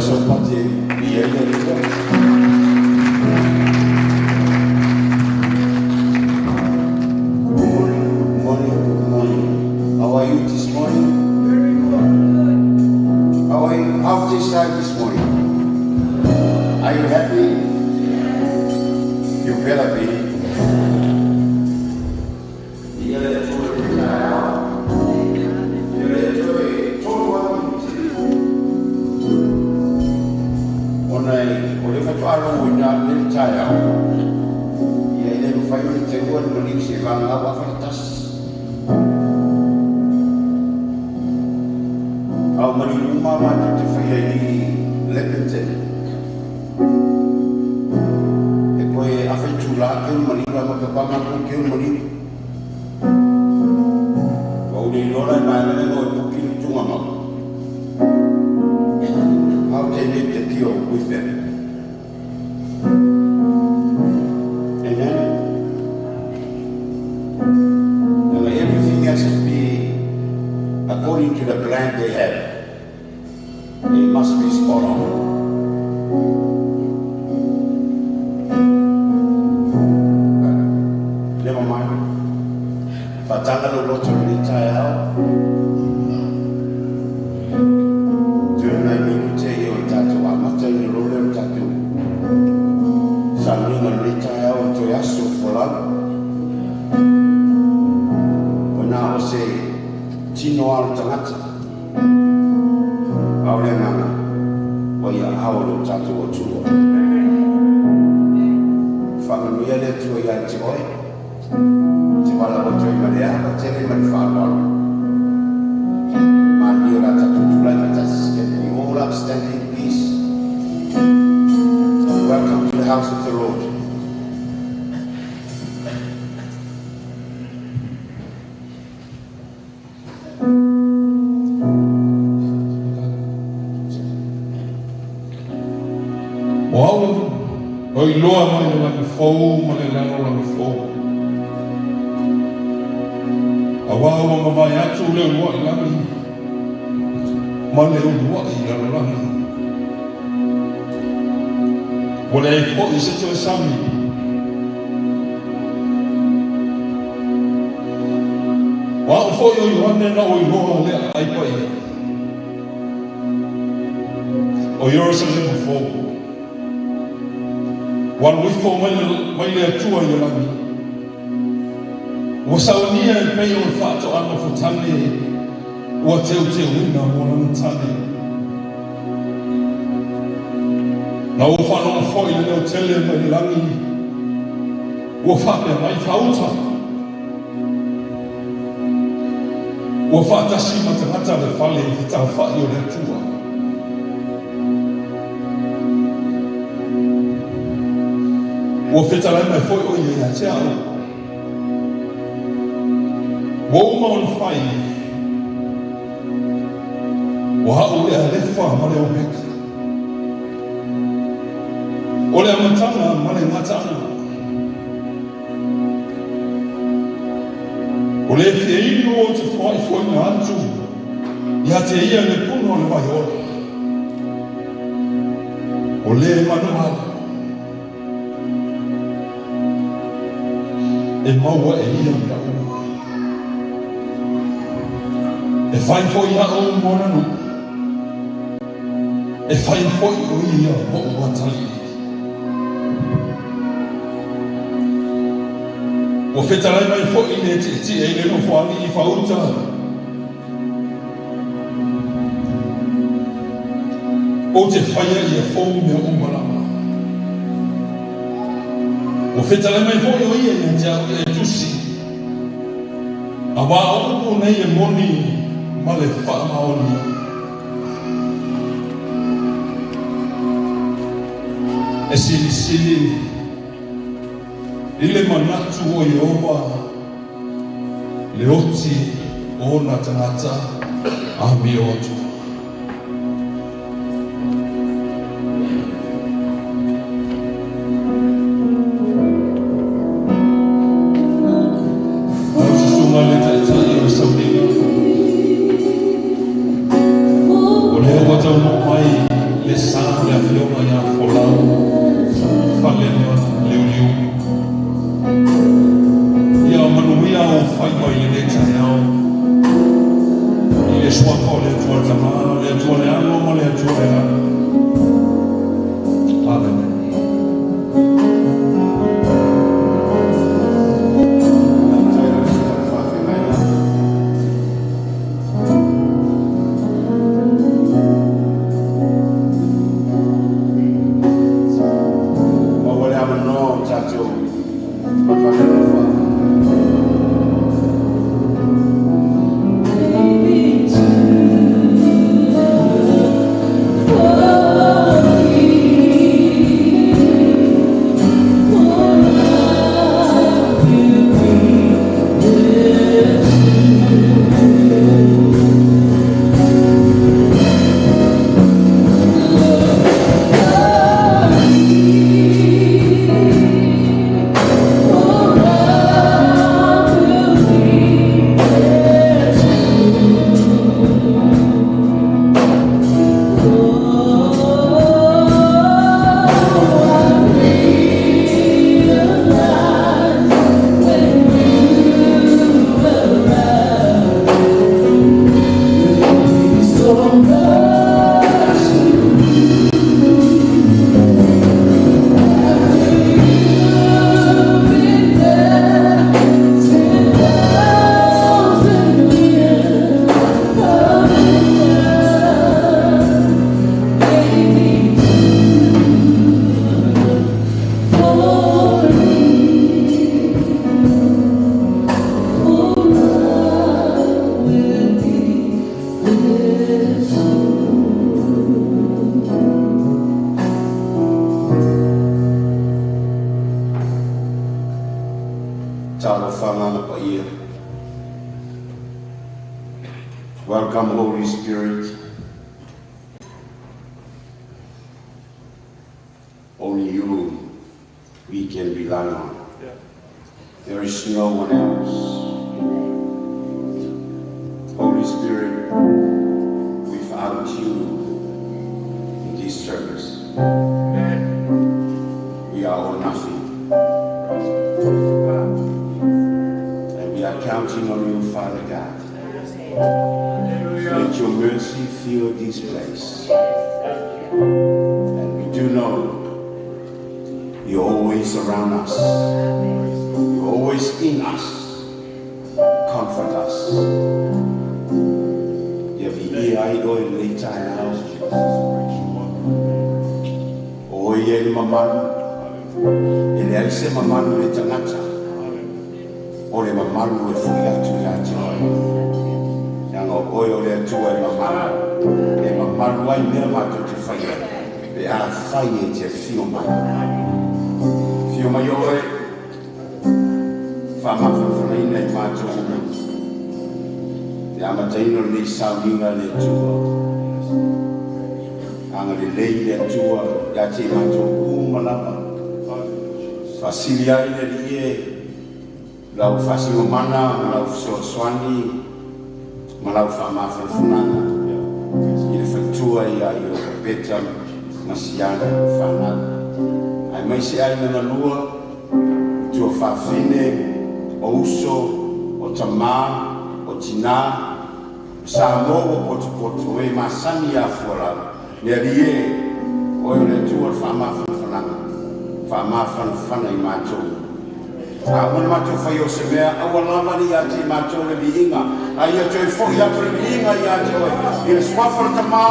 Aso pati i ai le Atua. Good morning, good morning, good morning. How are you this morning? Very good. How are you outside this morning? Are you happy? You better be. Ia le Atua i le taeao. Ia le Atua e tolu atu i ona e o le faatoa ina le taeao. Ia e le mafai ona teua le maliu se vagalau afa le tasi. Au maliu uma matou te faia i Leppington. E koe afa i tula keu maliu a ma papa matou keu maliu. Ua ule iloa la e maea le o e puki le tunga mau. How they make the deal with them. Amen. And everything has to be according to the plan they have. It must be spot on. But never mind. Whatanga lo loto le taeao. Tūnai minute i o tātou amata i rore o tātou. Sauniga le taeao o toe aso folau. O nā o se tino alo tangata. Au le nganga. Wa ia ao lo tātou o tua. Whanganui le Atua ia te oe. Te wala o toi ma le ava, te le ma le whāwalo. Mānia la tātou tūlai whatasi. Can we all upstand in peace? Welcome to the house of the Lord. O au o iloa mai le lagi fou ma le lalolagi fou. Auā ua mavae atu le ulua'i lagi ma le ulua'i lalolagi. Ua leai fo'i se toe sami. O a'u fo'i o Ioane na ou iloa le aai paia. O Ierusalema fou. Ua alu ifo mai le Atua i le lagi. Ua saunia e pei o le faatoaga fotane ua teuteuina mo lana tane. Na ou faalogo fo'i le leo tele mai le lagi ua faapea mai fauta. Ua faatasi ma tagata le fale fetaufa'i o le Atua. Ua fetalai mai fo'i o ia ia te a'u. Ua uma ona fai. Ua a'u le Alefa ma le Omeka. O le amataga ma le gataaga. O le fia inu ou te foa'ifo'ina atu ia te ia le puna o le vai ola. O le manuala e maua e ia mea uma. E fai fo'i a'u mona nu'u. E fai fo'i o ia mo'u atalii. Ua fetalai mai fo'i le ti'eti'e i le nofoalii fauta. Ou te faia ia fou mea uma lava. Ua fetalai mai fo'i o ia ia te a'u e tusi. Auā o upu nei e moni ma le faamaonia. E silisili i le manatu o Ieova le oti o ona tagata amio atu. Lau susuga i le Taitai o le Sauniga, o lea ua taunuu mai le sa I le suafa o le Atua le Tama, le Atua le Alo ma le Atua le Agaga. Amen. Welcome, Holy Spirit. Only you we can rely on. Yeah. There is no one else. Holy Spirit, without you in this service, Amen. we are all nothing. And we are counting on you, Father God. Hallelujah. Let your mercy fill this place. And we do know you're always around us. You're always in us. Comfort us. Ia viia ai oe i lenei taeao. O oe e le mamalu. E leai se mamalu i le tagata. O le mamalu e fo'i atu ia te oe. Leaga o oe o le Atua e mamalu. E mamalu ai mea matou te faia. Pe afai e te afio mai. Afio mai oe. Faamafanafanaina i matou uma. Le amataina o lenei sauniga le Atua. Agalelei le Atua ia te i matou uma lava. Faasili ai le Alii e lau faasilomana ma lau fesoasoani ma lau faamafanafanaga i le faletua ia Iokapeta ma siana fanau. Aemaise aiga na lua, tua faafine, o uso, o tamā, o tinā, o Samoa ua potopoto e masani ia fualaau. Le Alii e, oe o le Atua o le faamafanafanaga, faamafanafana i matou. A uma ona matou faia o se mea, aua lava ne i ia te i matou le viiga, a ia toe fo'i atu le viiga ia te oe, i le suafa o le Tamā,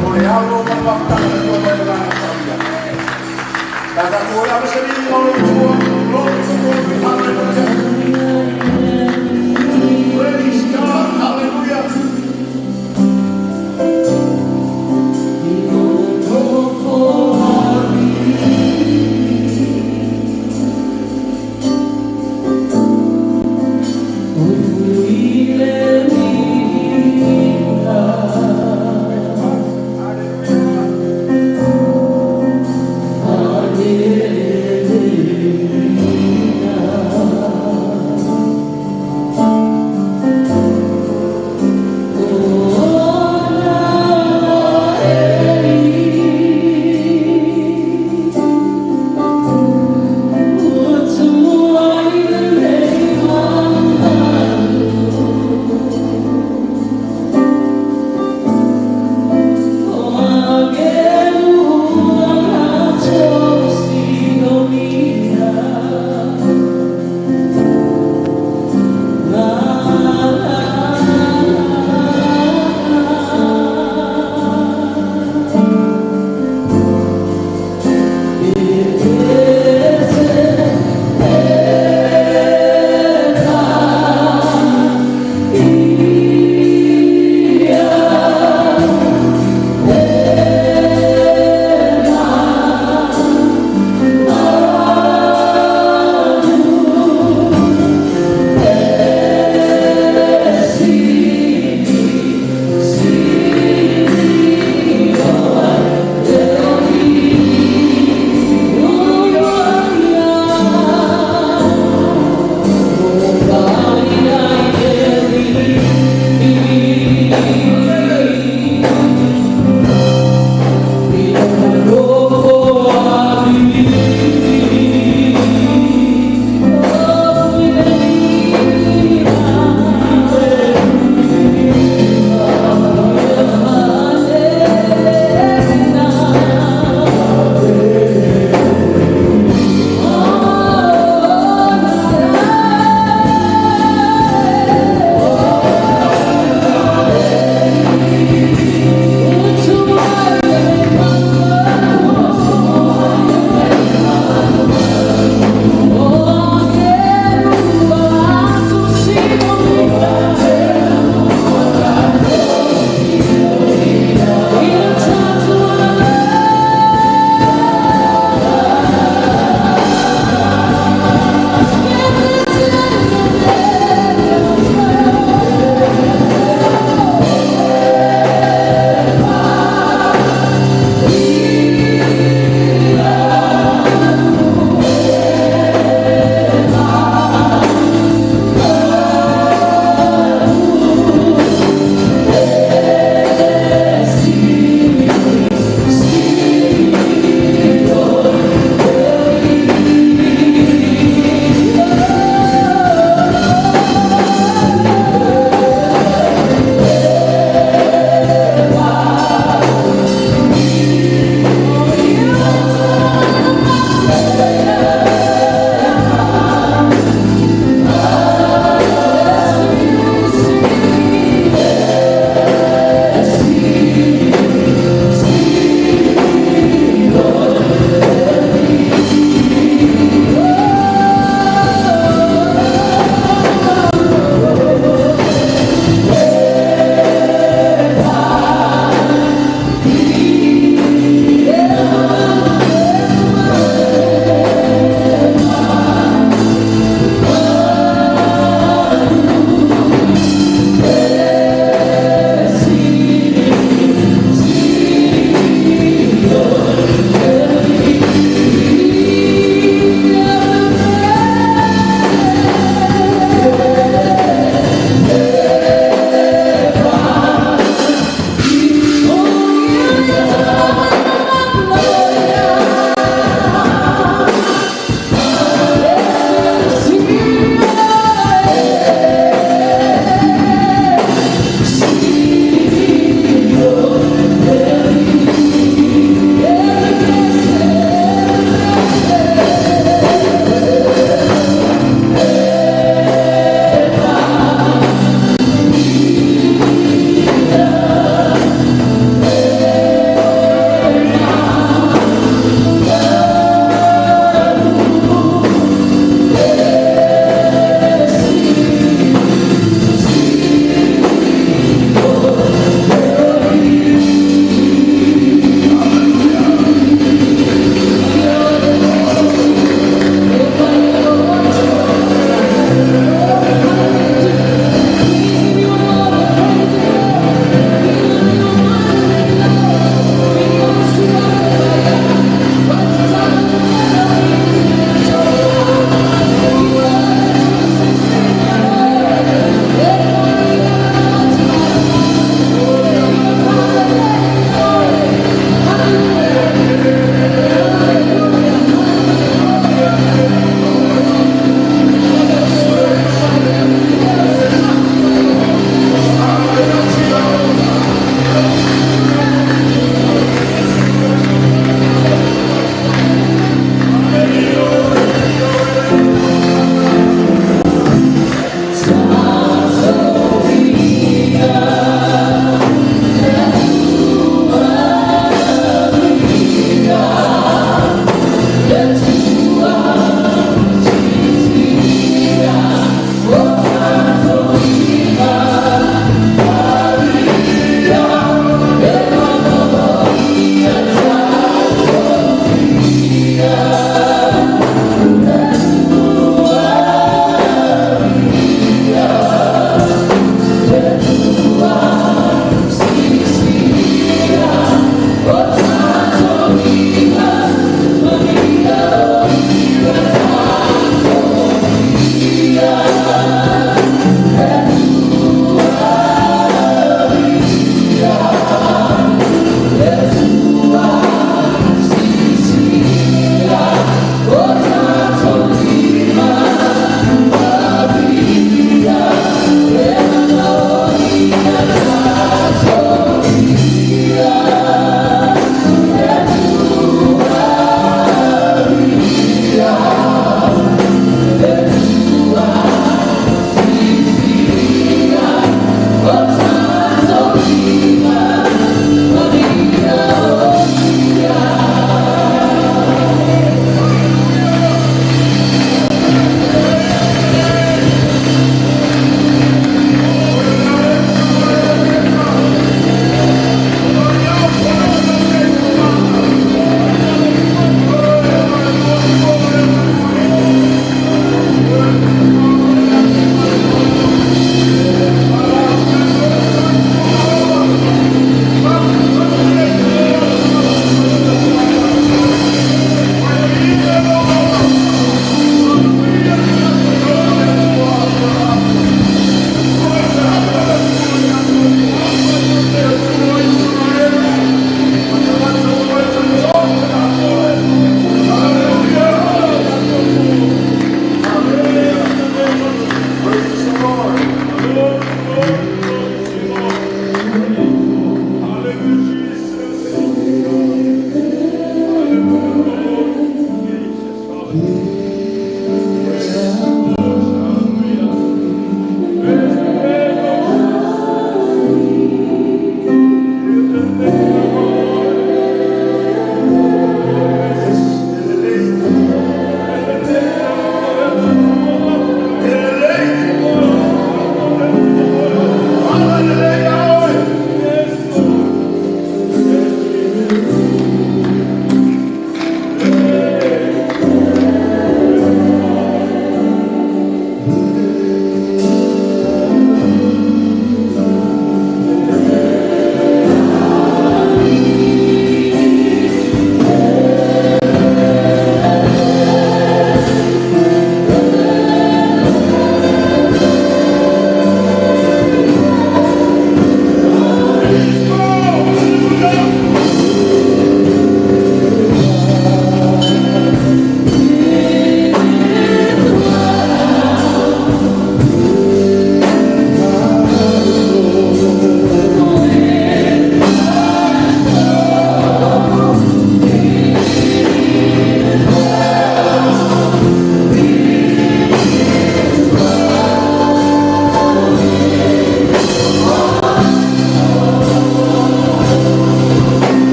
o le Alo ma le mafutaga o le Atua mai le Agaga Paia. La tatou ave se viiga o le Atua. Glory, glory, hallelujah. Praise God, hallelujah. Hallelujah.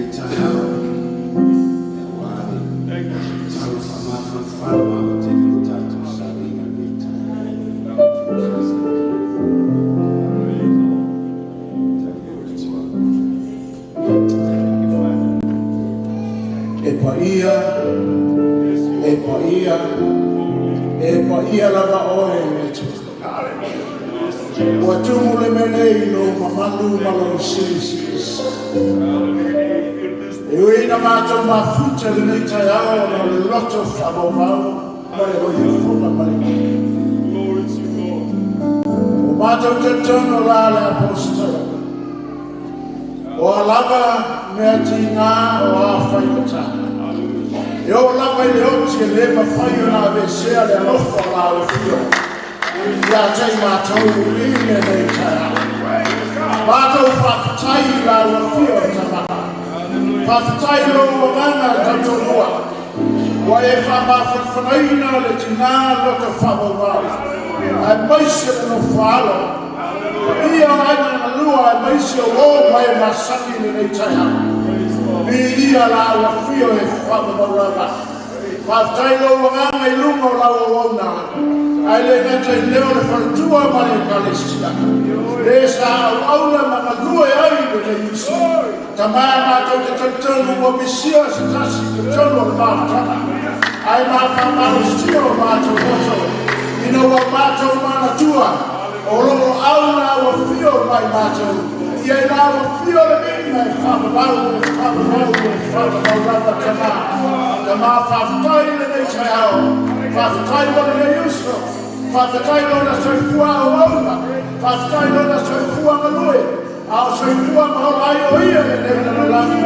lenei taeao. Ia ua le talo whaamafanafana ma tele le tatou sauniga lenei taeao. E paia, e paia, e paia lava oe le Atua. Ua tumu le melei lo mamalu ma lo silisili. E ui na mātou mafuta lenei taeao na o le loto whaamaumau ma le loifofoga ma le Glory to God. O mātou talitonu la le apostolo. O a lava mea tiga o a faigata. E o lava i le oti e le mafai ona aveesea le alofa o lau afioga. Ia te i mātou i lenei taeao. Mātou faafetai i lau afio e Tama. Faafetai i lou agaga tautoalua. Ua e faamafanafanaina le tina loto faamaumau. Aemaise le nofo a alo. Paia o aiga galua aemaise o uo ma e masani i lenei taeao. Viia lau afio e faamamau lava. Faafetai lou agaga i luga o lau auauna. Ae le gata i lea o le faletua ma le ekalesia. Le sa auauna ma galue ai lenei uso. Tama mātou te talitonu ua misia se tasi i totonu o le mafutaga. Ae mafaamalosia o mātou loto. Ina ua mātou manatua o lo o au lau afio mai mātou. Ia i lau afio le mina e faamamau, e faamamau, e faamamau lava Tama. Tama faafetai i lenei taeao. Faafetai mo lenei uso. Faafetai lona soifua auauna. Faafetai lona soifua galue. A o soifua ma ola ai o ia lenei lalolagi.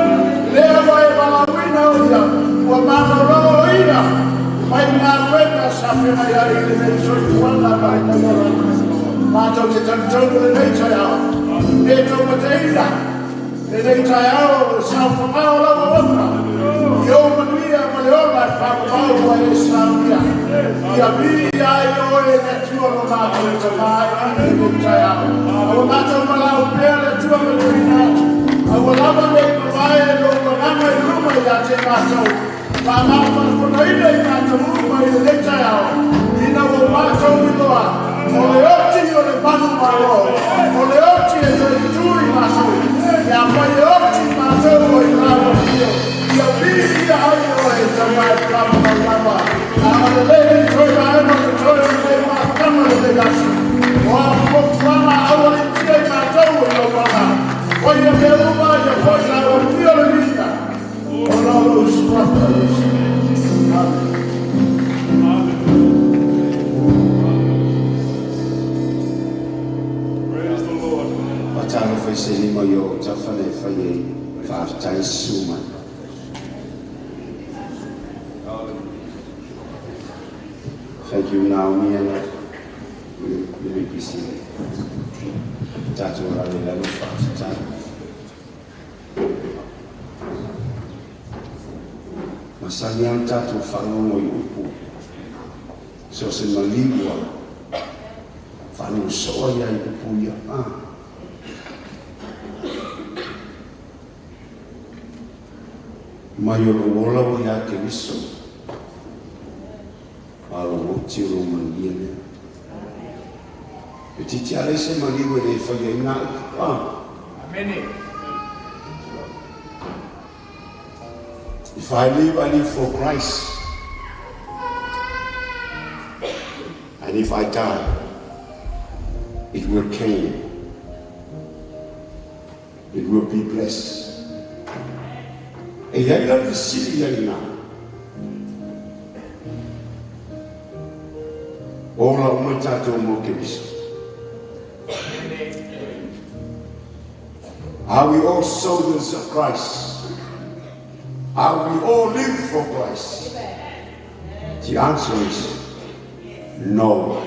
Lea ua e valaauina o ia, ua malolo o ia. Mai galuega sa feagai ai i lenei soifuaga ma lenei olaga. Mātou te talitonu lenei taeao. E taumateina lenei taeao saofagao o lau auauna. I ou manuia ma le ola e faamamau ua e saunia. Ia viia ai oe le Atua lo mātou Tama i lenei taeao. Aua mātou valaau pea le Atua ma tuuina atu. Aua lava nei mavae lou agaga i luma ia te mātou. Faamafanafanaina i mātou uma i lenei taeao. Ina ua mātou iloa. O le oti o le manu malo. O le oti e toe tutū i mātou. Ia fai e oti mātou o i lau afio. Ia viia ai oe Tama e faamamau lava. Agalelei toe vaega o totoe o lenei mafutaga lenei aso. O a fuafuaga aualiitia i mātou o i lau aga. Faia mea uma ia foi lau afio le viiga. Ona o lou suafa Iesu. Amen. Praise the Lord. Faatalofa i se lima i o tafa le fai e faafetai susu mai. Thank you, Naomi, and you may be seated. Tatou rale lalo faafetai. Masani lava ona tatou faalogo i upu. So o se maliu ua faalogo soo ai lava i upu ia. Ah. Mai o lou ola ua ia Keriso, a o lou oti o lou manuia lea. E titi a leai se maliu e le faia ai na upu. Ah. If I live, I live for Christ. And if I die, it will came. It will be blessed. E i ai la le fesili i ai ina. Ola uma i tatou mo Keriso. Are we all soldiers of Christ? Are we all live for Christ? The answer is no.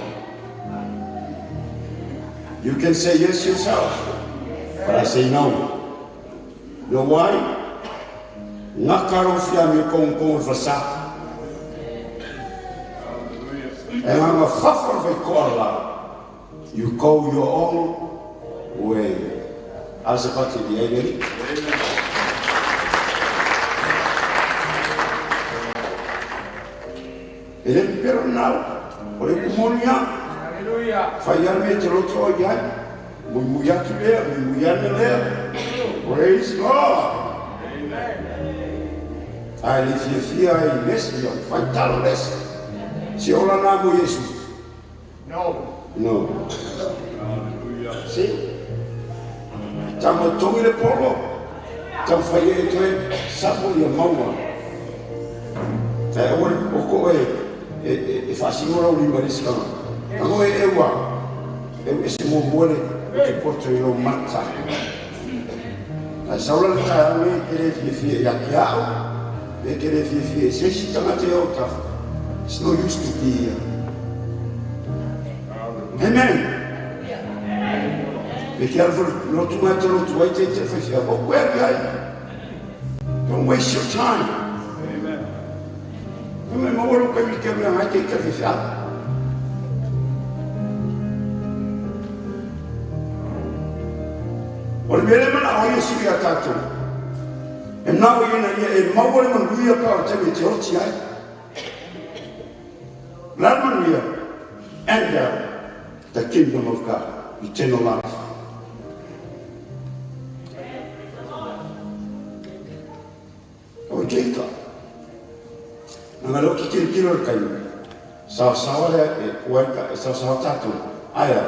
You can say yes yourself, but I say no. You know why? Gaka lou fiame kongkong o le falesa. E gaga fafa le faikoa la. You go your own way. A se pati i ai le Alii. E le pepero nau, o le kumonia. Hallelujah. Fai ale me te loto o iai. Mui mui atu lea, mui mui ane lea. Praise God. Amen. Ai le fia fia ai lesi, ia fai talo lesi. Se ola nā mo Yesu. No. No. Hallelujah. Si. Tama tongi le polo. Tama fai e toe sapo ia maua. Tai awa le oko e e whaasingora o lima resi kanga. Tango e ewa. E e se mo mole o te poto i lo mata. Tai saula le tai au e kere fia fia ia ke au. E kere fia fia se si tangata e o tafa. It's no use to be here. Amen. Me ke alfa lotu mai te lotu ai te te whai whia. O koe ai. Don't waste your time. Amen. Me mawaru kai mi ke mea ngai te te whai whia. O le mele mana o Yesu ia tātou. E nao ia na ia e maua le manuia pa o te me te oti ai. La manuia. Enter the kingdom of God. Eternal life. O te ika. Nanga leo ki kiri kiro le kaimi. Sawa sawa lea e kuai ka e sawa sawa tātou. Aia.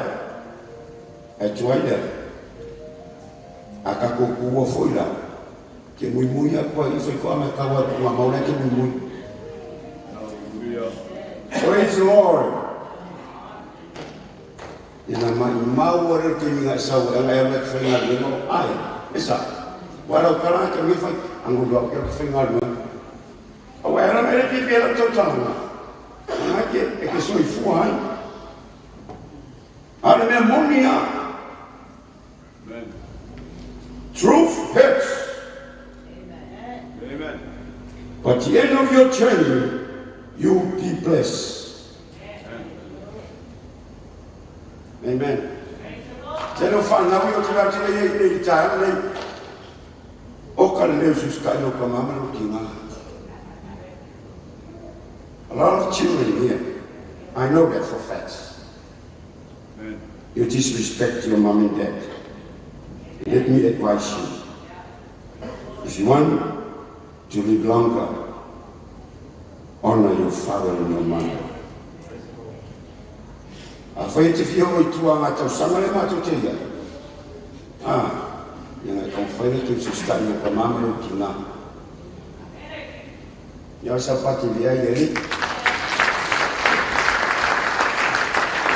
E tuai lea. A ka kukua foi la. Ke mui mui a kua i whai koa me kawa tu ngā mauna ke mui mui. Hallelujah. Praise the Lord. Ina mai mau are te minga sau e ngai mai whai ngā lengo. Ai, esa. Wala kala ke mi whai angu doa ke whai ngā lengo. O e ara mere fi fi la tau tanga. Ngai ke e ke soi fua ai. Ara mea moni a. Amen. Truth hurts. Amen. Amen. But the end of your journey, you'll be blessed. Amen. Te no whanau i o te rā te rei i nei tāna nei. O ka leo suska i o ka mama no ki ngā. A lot of children here, I know that for facts. Amen. You disrespect your mom and dad. Let me advise you. If you want to live longer, honor your father and your mother. A whai te whio i tua ngā tau sanga le mātou te ia. Ah, ia ngai kau whai le tau susta i o ka mama no ki ngā. Ia sa pati via i eri.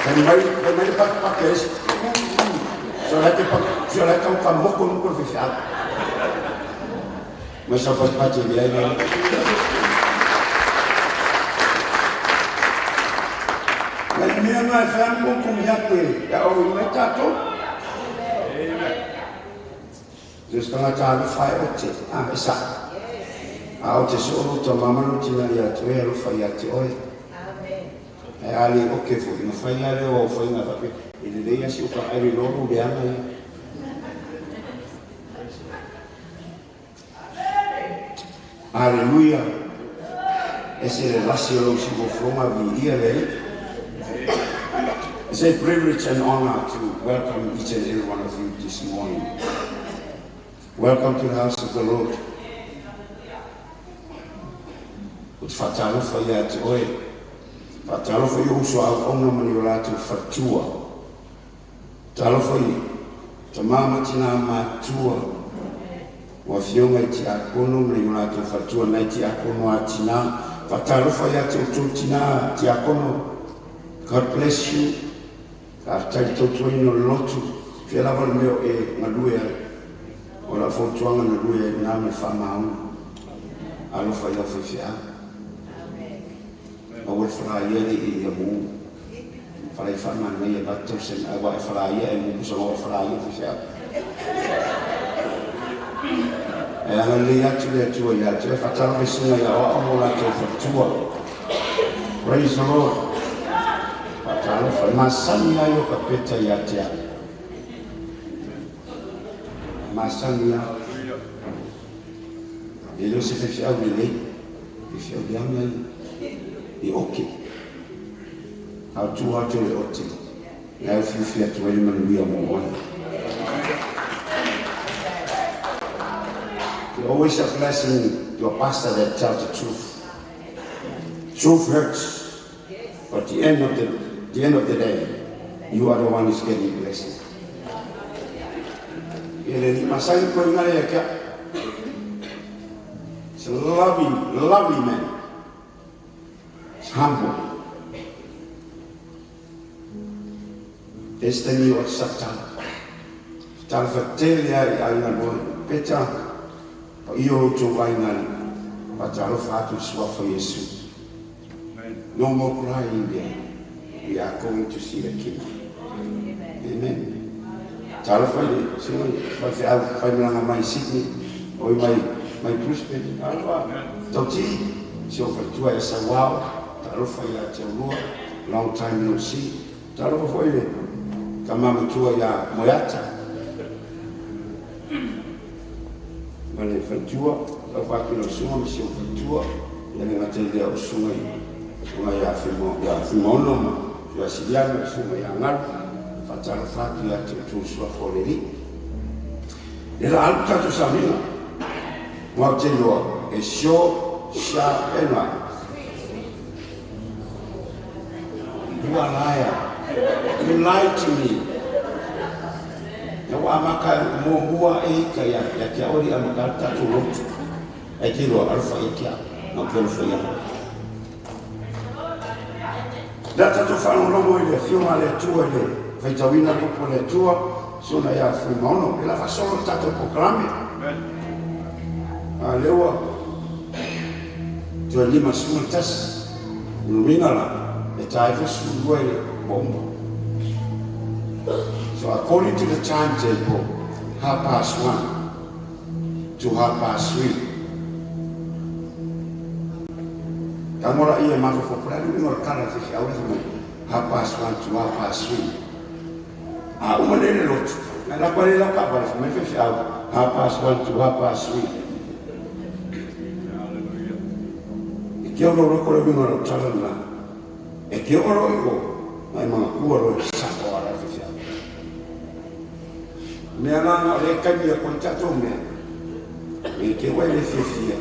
Whai mai le paki paki esi. So lai te paki, so lai tau ka moko nuku le whiwhi au. Mai sa pati pati via i eri. Ngai mea ngai whanau kong kong ia koe, ia o i mai tātou. Amen. Just tangata alu whai o te, ah, e sa. A o te so o ta mama no tina ia te oe, alo whai a te oe. Amen. E ali o ke fo, ina whai ale o whai ngā whape, e le lei asi o ka aire loro le anga ia. Hallelujah. E se le lasi o lau si fofronga vi ia le. It's a privilege and honor to welcome each and every one of you this morning. Welcome to the house of the Lord. O te whatalofa ia te oe. Whatalofa i uso au onga mani o lātou whatua. Talofa i ta mama tina mātua. Wa fionga i te akono mani o lātou whatua nei te akono a tina. Whatalofa ia te utu tina te akono. God bless you. Ka tai tautuaina o le lotu. Fia lava le mea e ngalue ai. O la fautuaga na lue ai nā me whaamauna. Alofa i au whaiwhea. Aua le falaia le i ia mū. Falai whaamana ia vatau sen awa e falaia e mū kusa ngoa falaia whaiwhea. E anga le atu le atua ia atu. E whatara whesunga ia oa o lātou whatua. Praise the Lord. Whatalofa. Masani ai o ka peta ia te au. Masani ai. E leo se whewhiau le lei. Whewhiau le anga i. i oke. Au tu atu le ote. Le au fiufia tu ele manuia mo oe. It's always a blessing to a pastor that tells the truth. Truth hurts, but the end of the day, you are the one who's getting blessed. It's a lovely, lovely man. It's humble. Destiny o sata. Tala fatele ai ai ngā peta. Pa iyo tō vai ngā pa talo fatu sua for Yesu. No more crying there. We are going to see the King. Amen. Talo fai le, singa fai fai fai malanga mai Sydney, oi mai mai Brisbane. Talo tauti, si o fai tua e sa wao, talo fai a te ulua, long time no see. Talo fai le, ka mama tua ia Moeata. Ma le fai tua, talo fai kino sunga, ma si o fai tua, ia le ngate lea o sunga i, sunga ia whimaono ma, ia siliano, sunga ia ngalu. Fatalo fatu ia te tu sua fo le li. Le la alu tatou sauniga. Mau te iloa, e sio, sharp and right. You are liar. You lied to me. Ia ua amaka muamua e ika ia ia te aoli amaka le tatou lotu. Ai te iloa, alofa ia te au. Mau te alofa ia. Le tatou faalogologo i le afioga a le Atua i le faitauina upu a le Atua, sona ia Fuimaono. E la faasolo le tatou polokalame. A lea ua toe 51. Luina la, e ta ai 12 i le ua uma. So according to the timetable, 1:30 to 3:30. Ka ngola ia mafofo, pula le uiga o le kala le fefe au le fai mai, 1:30 to 3:30. A uma le le lotu. Ngai la kwa le lau ka wale mai fefe au, 1:30 to 3:30. E ke olo loko le uiga o le tala la. E ke olo i o, ngai mga kua ro e sako ala fefe au. Mea la ngā le kaimi a koe tatou mea. E ke wai le fiafia.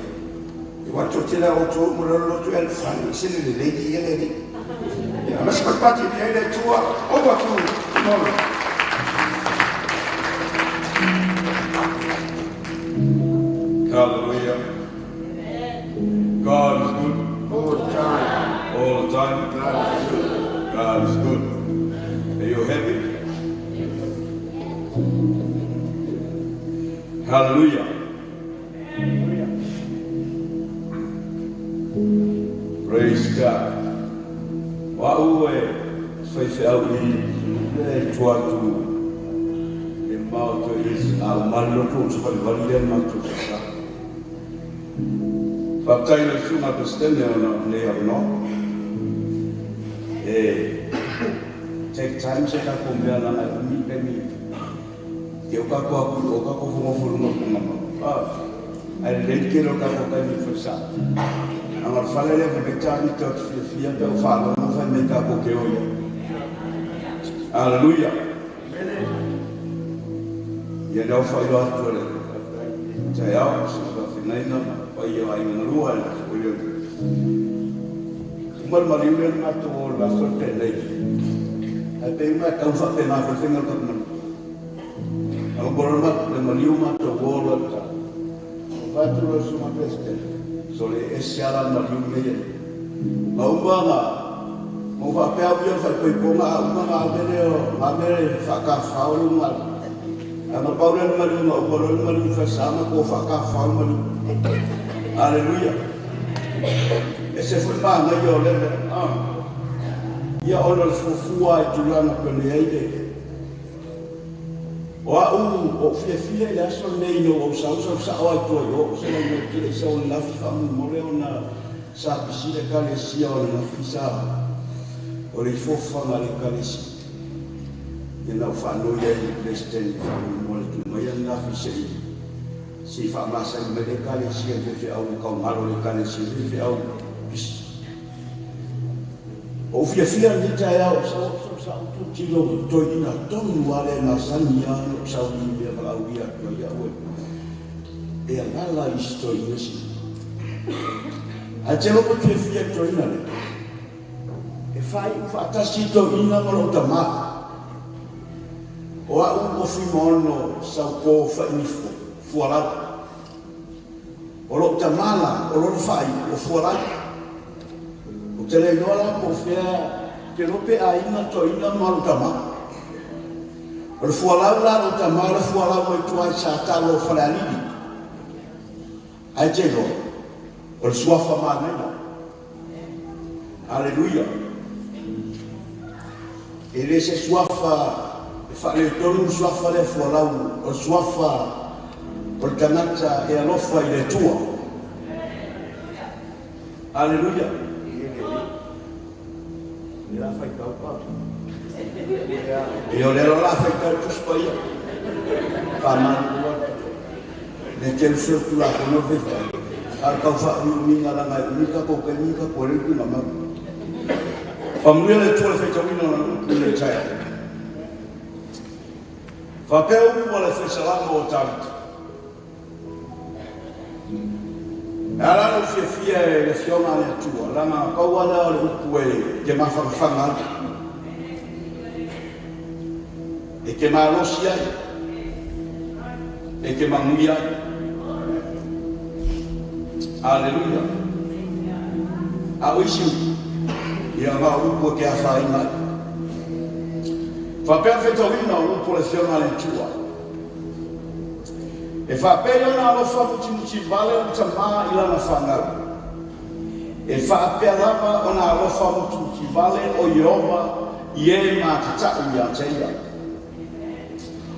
E wato te la o tō mo le lotu e le whani, se le le lady e le li. Ia, ana se patipati i le tua, over to Molo. Hallelujah. God is good. All the time. All the time. God is good. God is good. Are you happy? Hallelujah. Praise God. Wa ue fai fe au i le tua tu le mau to is au malo tu so fai vali le ma tu sa. Fa tai le sunga pestene ona le no. E take time se ka ko mea na mi pe mi. Ke o ka ko o ka ko fongo fongo mo ma. Ah. Ai le ke ro ka ko kai mi fa sa. Anga fale le fe tani te fia fia pe o falo mo fa me ka ko ke o ia. Hallelujah. Ia nau fa ilo atu le. Tai au se ka finaina pa ia ai ngalua le o ia. Mal mali le ma to la sorte nei. Ai pe ma ka fa pe ma fa finga ka man. Au boro ma le mali ma to go lo ta. O va tu lo su ma peste. So le ese ala mali le. Ma uma ma mo va pe au ia fa pe po ma uma ma mele o ma mele fa ka fa o ma. Ama Paulo mali ma o lo mali fa sa ma ko fa ka fa mali. Hallelujah. Ese foi ma na yo le ah. Ia ona le fufua i tulanga pene ai le. O au o fia fia le aso nei no o sa sa sa o ai toi o se no ke le sa o la fi fa mo le ona sa pisi le kale sia o la fi sa o le fofa ma le kale si. Ia na fa no ia i president fa mo le tu mai na fi se si fa ma sa me le kale sia fe fe au ka ngalo le kale si fe fe au pisi. O fiafia ni taeao sa u tilo toeaina tonu a le masani a no sauni mea valaaulia atu ai au e alala i si toeaina si. Ae te lopo fiafia toeaina le. E fai faatasi toeaina ma lou tamā. O au o Fuimaono saupo fainifo fualau. O lou tamā la, o lona fai o fualau. O te le iloa la po o fea te lope aiga toeaina ma lou tamā. O le fualau la lou tamā, o le fualau mai tua i Satalo o Falealili. Ae te iloa, o le suafa manaia. Aleluia. E le se suafa e faaletonu le suafa lea fualau, o le suafa o le tagata e alofa i le Atua. Aleluia. E la faitau pa. E o le la faitau tusi paia. Faamalu atu. Le telu se tulafono le fai. A kau faaumiumiga laga e umi tatou taimi tatou le tuuina mau. Faamanuia le Atua i le faitauina o lana upu i le taeao. Faapea upu a le faisalamo o Tavita. E ala lou fiafia e le afioga a le Atua, laga pau lava lea o le upu e te mafanafana ai, e te malosi ai, e te manuia ai. Aleluia. A o isi upu, ia na o upu e te afaina ai. Faapea le faitauina o upu o le afioga a le Atua. E faapea ona alofa mutimutivale o le tamā i lana fanau. E faapea lava ona alofa mutimutivale o Ieova i e matatau ia te ia.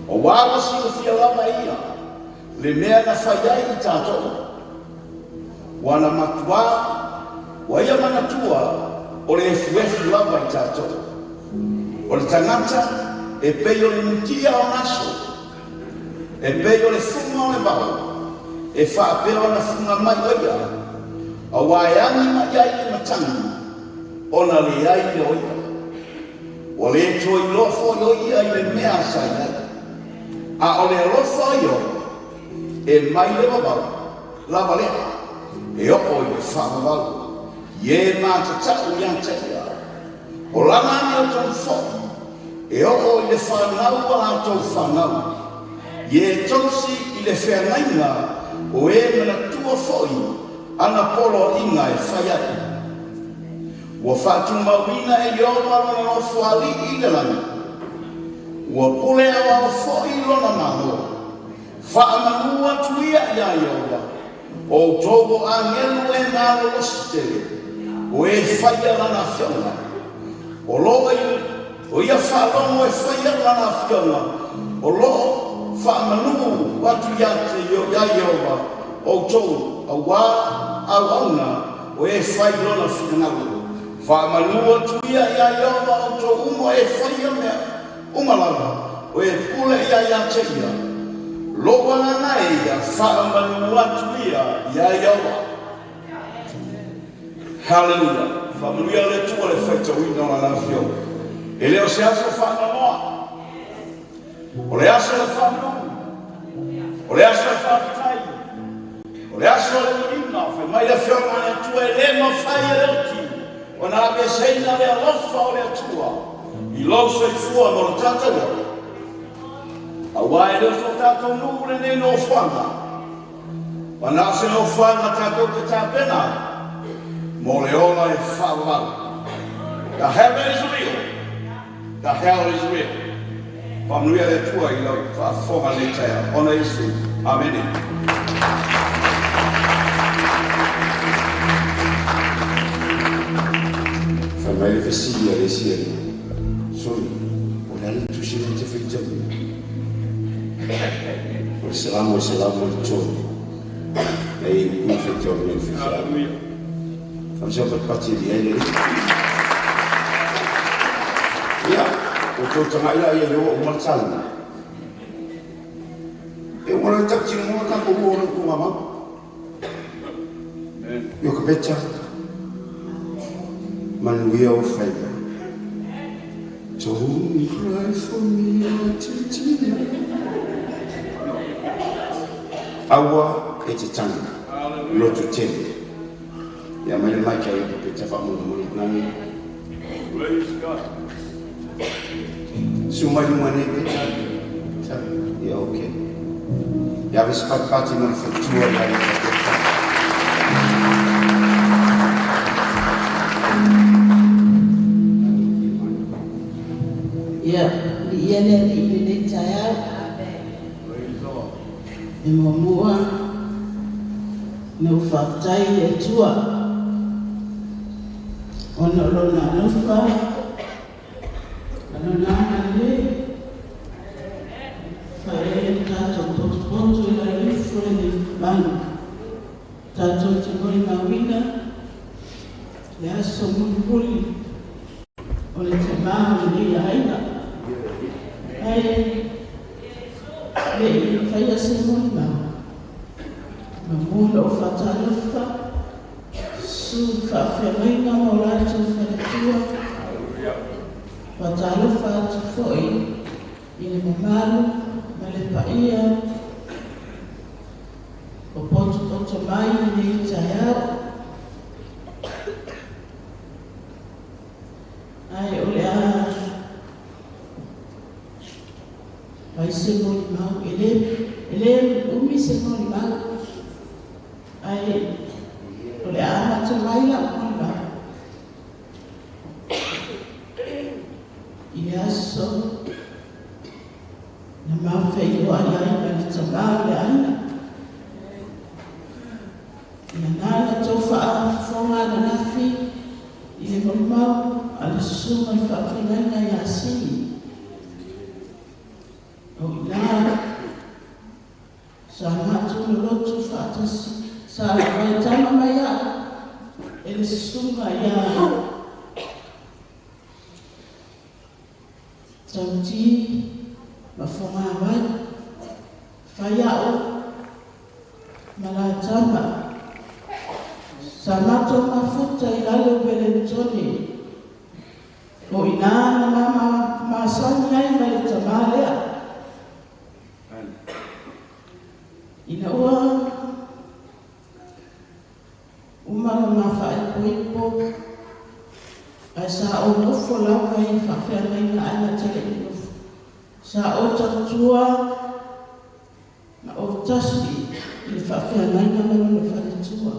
Auā ua silafia lava e ia le mea na fai ai i tatou. Ua na matuā, ua ia manatua o le efuefu lava i tatou. O le tagata e pei o le mutia o ona aso, e pei o le fuga o le vao, e faapea ona fuga mai o ia, auā e agi mai ai le matagi, ona leai lea o ia. Ua le toe iloa foi o ia i le mea sa i ai. A o le alofa o Ieova, e mai le vavau lava lea, e oo i le faavavau, i e matatau ia te ia. O lana amiotonu foi, e oo i le fanau a latou fanau, i e tausi i le feagaiga o e manatua foi ana poloaiga e fai ai. Ua faatumauina e Ieova lona nofoalii i le lagi, ua pule aoao foi lona Malo. Faamanu atu ia iā Ieova, o outou o agelu e malolosi tele, o e faia lana afioga. O loo o ia faalogo e faia lana afioga, o loo faamanu atu ia te iā Ieova outou, auā auauna o e fai lona finagalo. Faamanu atu ia iā Ieova outou uma e faia mea uma lava, o e pule ia ia te ia. Lou agaga e ia, faamanu atu ia iā Ieova. Haleluia. Faamanuia le Atua i le faitauina o lana afioga. E le o se aso faanoanoa. O le aso o le faamanu. O le aso o le faafetai. O le aso o le viiga. Fai mai le afioga a le Atua e le mafai e le oti ona aveeseina le alofa o le Atua i lou soifua ma lo tatou ola. Auā e le o so tatou nuu lenei nofoaga. Ua na o se nofoaga tatou te tapena ai mo le ola e faavavau. The heaven is real. The hell is real. Faamanuia le Atua i lau faafofoga i lenei taeao. Ona Iesu. Amene. Fai mai le fesili a le isi alii, Soli, po o le a le tusi lea e te faitauina? O le Salamo 103. Lea e i upu na faitauina e le faifeau. Faamasino patipati e liai le alii. Ia, ua tou tagai la i ai ua uma le talanoa. E uma loa le tautinoga tatou o loa i tuugamau. Iokapeta Manuia o faiva. Don't cry for me, Titia. Aua e te tangi, lotu tele. Ia mai le mai kia ia pe te whaamuru nani. Praise God. Su mai lunga nei pe ta. Ia okay. Ia ave pati mo le whatua ia le whatua. Ia, li ia le li le le taeao. E muamua, na ou faafetai i le Atua ona o lona alofa ma lona agalelei. Fai ai le tatou potopoto i lalo ifo i le malu. Tatou te molimauina le aso mulimuli o le tamā o lenei aiga. Ae le i faia se molimau, mamua lou faatalofa, su faafeagaiga ma o latou faletua, faatalofa atu foi i le mamalu ma le paia o potopoto mai lenei taeao. Ae o le a fai se molimau, e le umi se molimau, ae o le a amata mai lau molimau i le aso na mafeiloai ai ma le tamā o le aiga. Ia nā na tou faafofoga ananafi i le molimau a le susuga i le faafeagaiga ia Sili. O i la sa matou lolotu faatasi, sa vaetama mai au e le susuga ia Tauti ma Fogavai, fai au ma latama. Sa matou mafuta i lalo o Wellingtone. O i nā na mama masani ai ma le tamā lea. Ina ua uma la mafaaipoipo, ae sa ou nofo lava i faafeagaiga ae na te le'i nofo. Sa ou tautua ma ou tasi i le faafeagaiga ma lona faletua.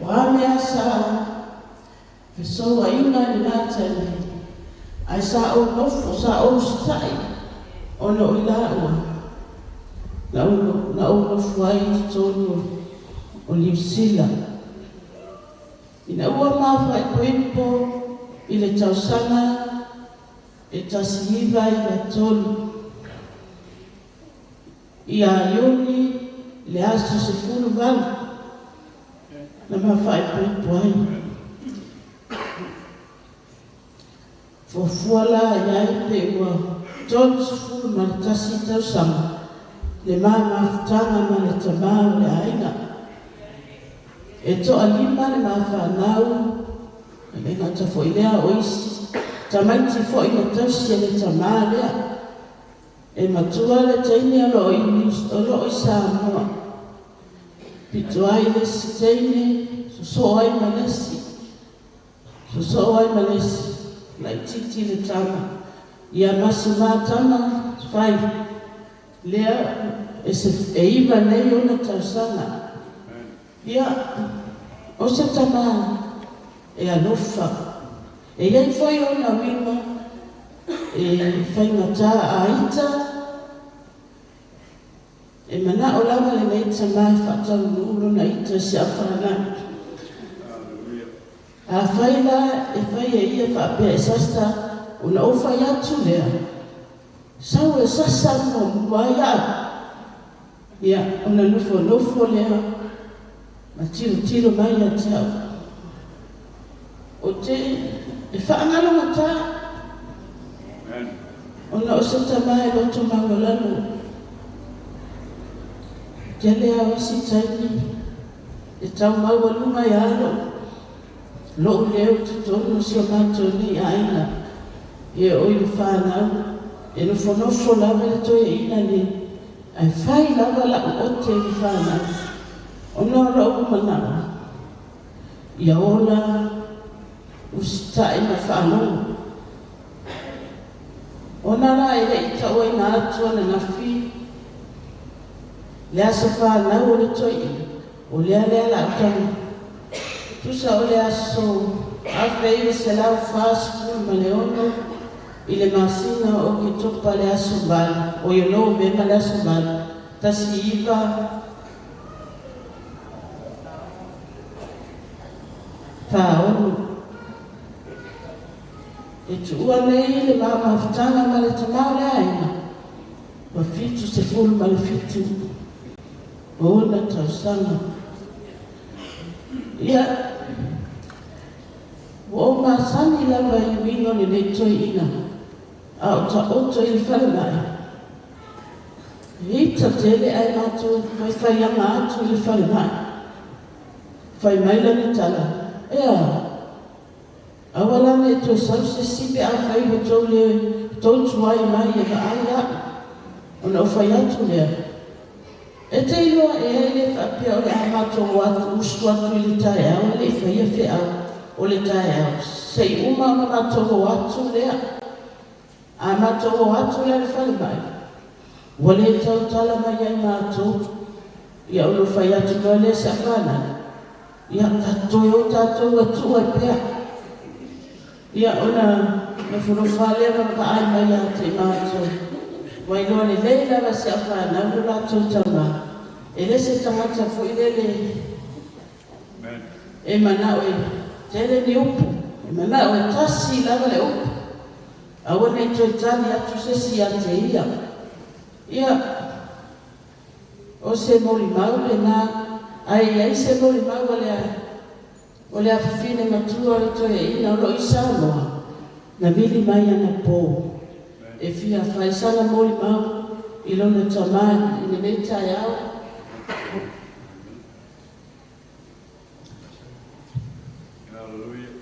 O a mea sa fesouaina i lenā taimi, ae sa ou nofo, sa ou usitai ona o i laua na ou nofo ai i totonu o Niu Sila. Ina ua mafaaipoipo i le tausaga e 1993, ia Iuni le aso 18 na mafaaipoipo ai. Fuafua la iai pe ua 31 tausaga le mamafutaga ma le tamā o le aiga. E toalima le mafanau, e le gata foi lea o isi tamaiti foi na tausi e le tamā lea. E matua le teine o loo i Samoa. Pito ai le isi teine, sosoo ai ma le isi, sosoo ai ma le isi, laititi le tama. Ia masi tama fai lea e se e iva nei ona tausaga. Ia o se tama e alofa. E iai foi ona uiga e faigata a ita. E manao lava lenei tamā e faataunuu lona ita i se afalanai. Afai la e fai e ia faapea e sasa, ona ou fai atu lea, sau e sasa muamua ai au. Ia, ona nofonofo lea, ma tilotilo mai ia te au. O te e faagalogatā, ona o se tamā e loto maualalo. Tele au isi taimi, e tau maualuga ia alo. Lo'u leo i totonu o si o matou nei aiga, e oo i le fanau, e nofonofo lava le toeaina nei, ae fai lava la'u ote i le fanau, ona o lo'u mana'o, ia ola, usita'i ma faalogo. Ona la e le'i ta'uaina atu ananafi le aso fanau o le toeaina, o lea lea la'u tago, tusa o le aso 1946 i le masina o Oketopa le aso 8, o ia Novema le aso 8, 1946. E tuua nei le mamafutaga ma le tamā o le aiga, ua 77 ona tausaga. Ia, ua ou masani lava i uiga o lenei toeaina, a o ta'oto i le falemai. Ita tele ae matou faifaiaga atu i le falemai. Fai mai lana tala, ea, aua la ne i toe sau se isi pe afai ua tou le tou tuai mai e vaai a'u. Ona ou fai atu lea, e te iloa ea e le faapea o le a matou o atu usu atu i le taeao e le'i faia feau o le taeao, se'i uma ona matou o atu lea. A matou o atu la i le falemai, ua lē tautala mai ai matou. Ia ona ou fai atu loa lea i si a'u fanau, ia tatou toe o tatou e tuu ai pea. Ia ona nofonofo lava lea ma vaai mai ia te i matou. Ua iloa lelei lava e si au fanau lo latou tamā, e le se tagata foi lele e mana'o e tele ni upu, e mana'o e tasi lava le upu, aua nei toe tali atu se isi ia te ia. Ia, o se molimau lenā, ae i ai se molimau a le o le afafine matua o le toeaina o loo i Samoa, na vili mai anapō e fia fai sana molimau i lona tamā i lenei taeao. Hallelujah.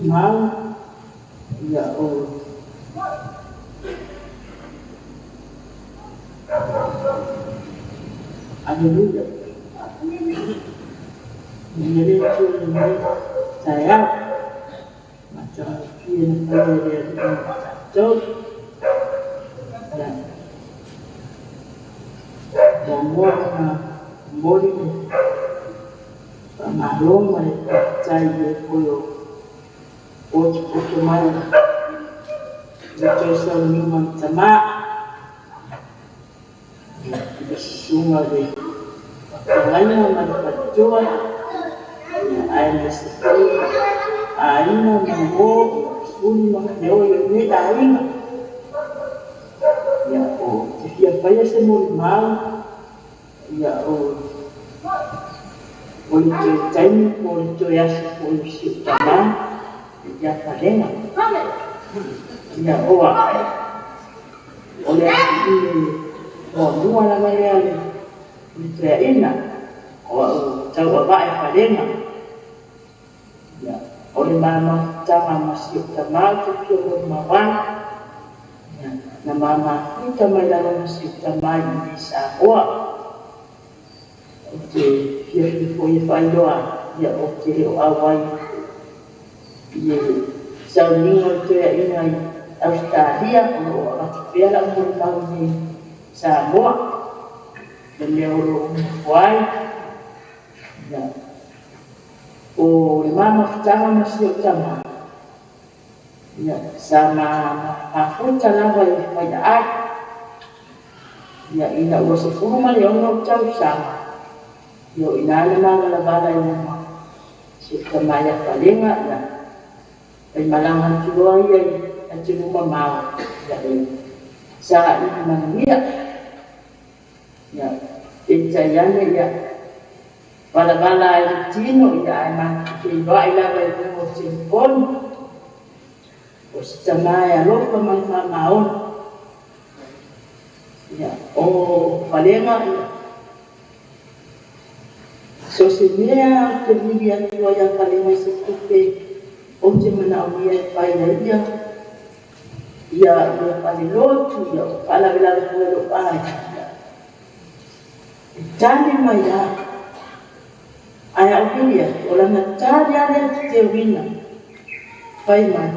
Mau ia o Aleluia. Nele tu le taeao. Matagofie na faia e le Alii ma tatou. Ia muamua ona momoli le faamalo ma le faafetai i le foi o potopoto mai le toe sauniga o le tamā. Ia i le susuga i le faafeagaiga ma le faletua, ia aemaise foi aiga ma uō, ia suli ma leoa i lenei aiga. Ia o te fia faia se molimau, ia o O le toe taimi po o le toe aso foi o si ou tamā ia Falega. Ia oa o le afifine muamua lava lea le toeaina o au tauavaa e Falega. Ia o le mamafutaga ma si ou tamā ou te fia molimau ai. Ia na mamafuta mai lava ma si ou tamā i inei Samoa. Ou te fiafia foi e faailoa ia ou te le o auai i le sauniga o le toeaina i Ausetalia o lo o avatu pea lau molimau i inei Samoa le mea o lo o nofo ai. Ia o le mamafutaga ma si ou tamā ia sa mafuta lava i Faiaai. Ia ina ua 16 ou tausaga ia o ina na mavalavala ai ma si ou tamā ia Falega. Ia faimalaga atu loa ia i atunuu mamao ia e saili manuia. Ia peitai ane ia valavala ai le tino ia ae matou feiloai lava i luga o telefoni. O se tamā e alofa ma le faamaoni. Ia o Falega ia so se mea ou te vili atu ai ia Falega i se tupe ou te manaomia e fai ai ia ia ia falelotu ia o faalavelave foi lou aiga. Ia e tali mai lava ae a ou vili atu o lana tali lava lea teteuina fai mai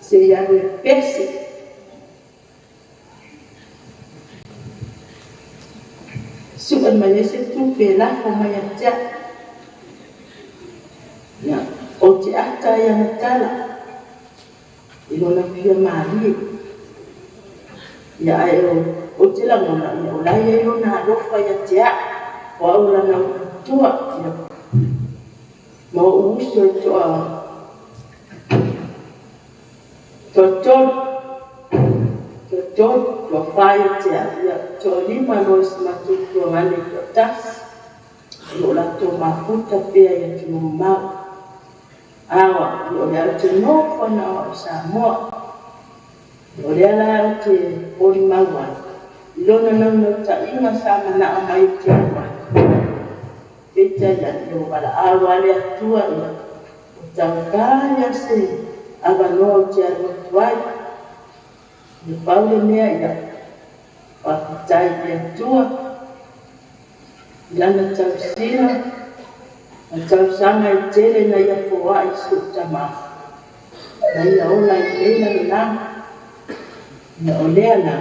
se i alu e pese. Sue mai ai se tupe e lafo mai ia te au. Ia ou te ata ai ana tala i lona fia malie. Ia ae ou te lagona ia o la e i ai lona alofa ia te au o au lana upu matua. Ia ma ou uso e toa toatolu toatolu toafa ia te au. Ia toalima loa i si matou tuagane toatasi o lo o latou mafuta pea i atunuu mamao. Aoa ia o lea ou te nofo ana o au i Samoa. Ia o lea la ou te molimau ai i lona naunautaiga sa manao mai ou te alu ai. Peitai ane ia ua valaau lava le Atua ia ua taugā ia se avanoa ou te alu atu ai. Ia pau le mea ia faafetai i le Atua i lana tausiga ma tausaga e tele na ia foai i si ou tamā na ia ola i lelei lalolagi. Ia o lea la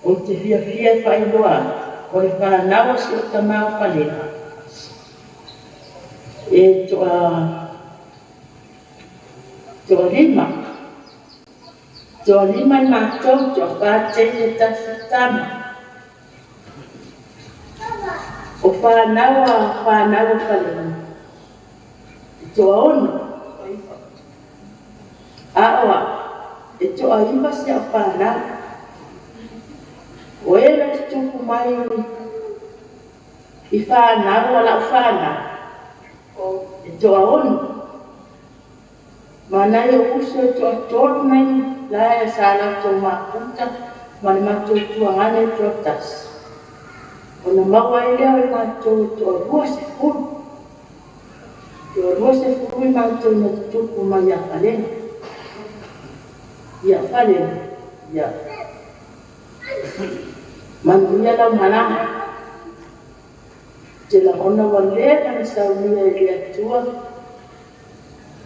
ou te fiafia e faailoa atu o le fanau a si ou tamā o Falega e toa toalima toalima i matou toafa teine tasi tama. O fanau a fanau o Falega e toaono a o au e toaiva si au fanau. O e na tutupu mai i fanau a lau fanau e toaono. Ma nai ou uso e toatolu nai la e sa latou mafuta ma le matou tuagane e toatasi. Ona maua ai lea o i matou e toa-20. Toa-20 i matou na tutupu mai ia Falega. Ia Falega, ia manuia lau malaga. Ou te lagona ua leva ona saunia e le Atua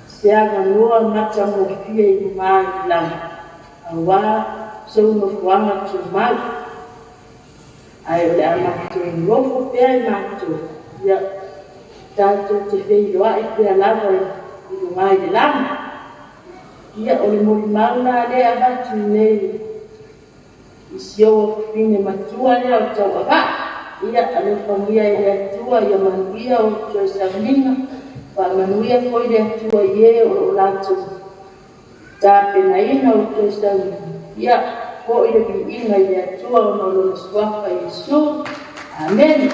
se avanoa matagofie i luga i le lagi auā sou nofoaga tumau. Ae o le a matou nofo pea i matou, ia tatou te feiloai pea lava i luga i le lagi. Ia o le molimau la lea e avatu i nei i si ou afafine matua lea o Tauavaa. Ia alofagia e le Atua ia manuia o toe sauniga, faamanuia foi le Atua i e o lo o latou tapenaina o toe sauniga. Ia foi le viiga i le Atua ona o lona suafa Iesu. Amene.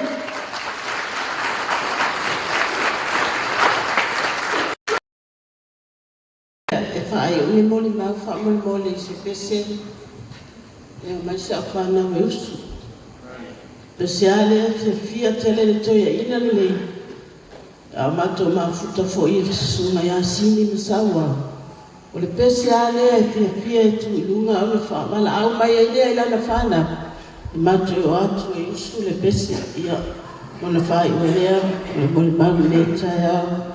faamolemole i se pese ia mai sa whanau e usu. Pese a lea fiafia tele le toeaina lenei. A matou mafuta foi i le susuga ia Sini ma Saua. O le pese a lea e fiafia e tu i luga ona faavalaau mai ai lea i lana fanau. E matou o atu e usu le pese ia ona faaiu ai lea o le molimau i lenei taeao.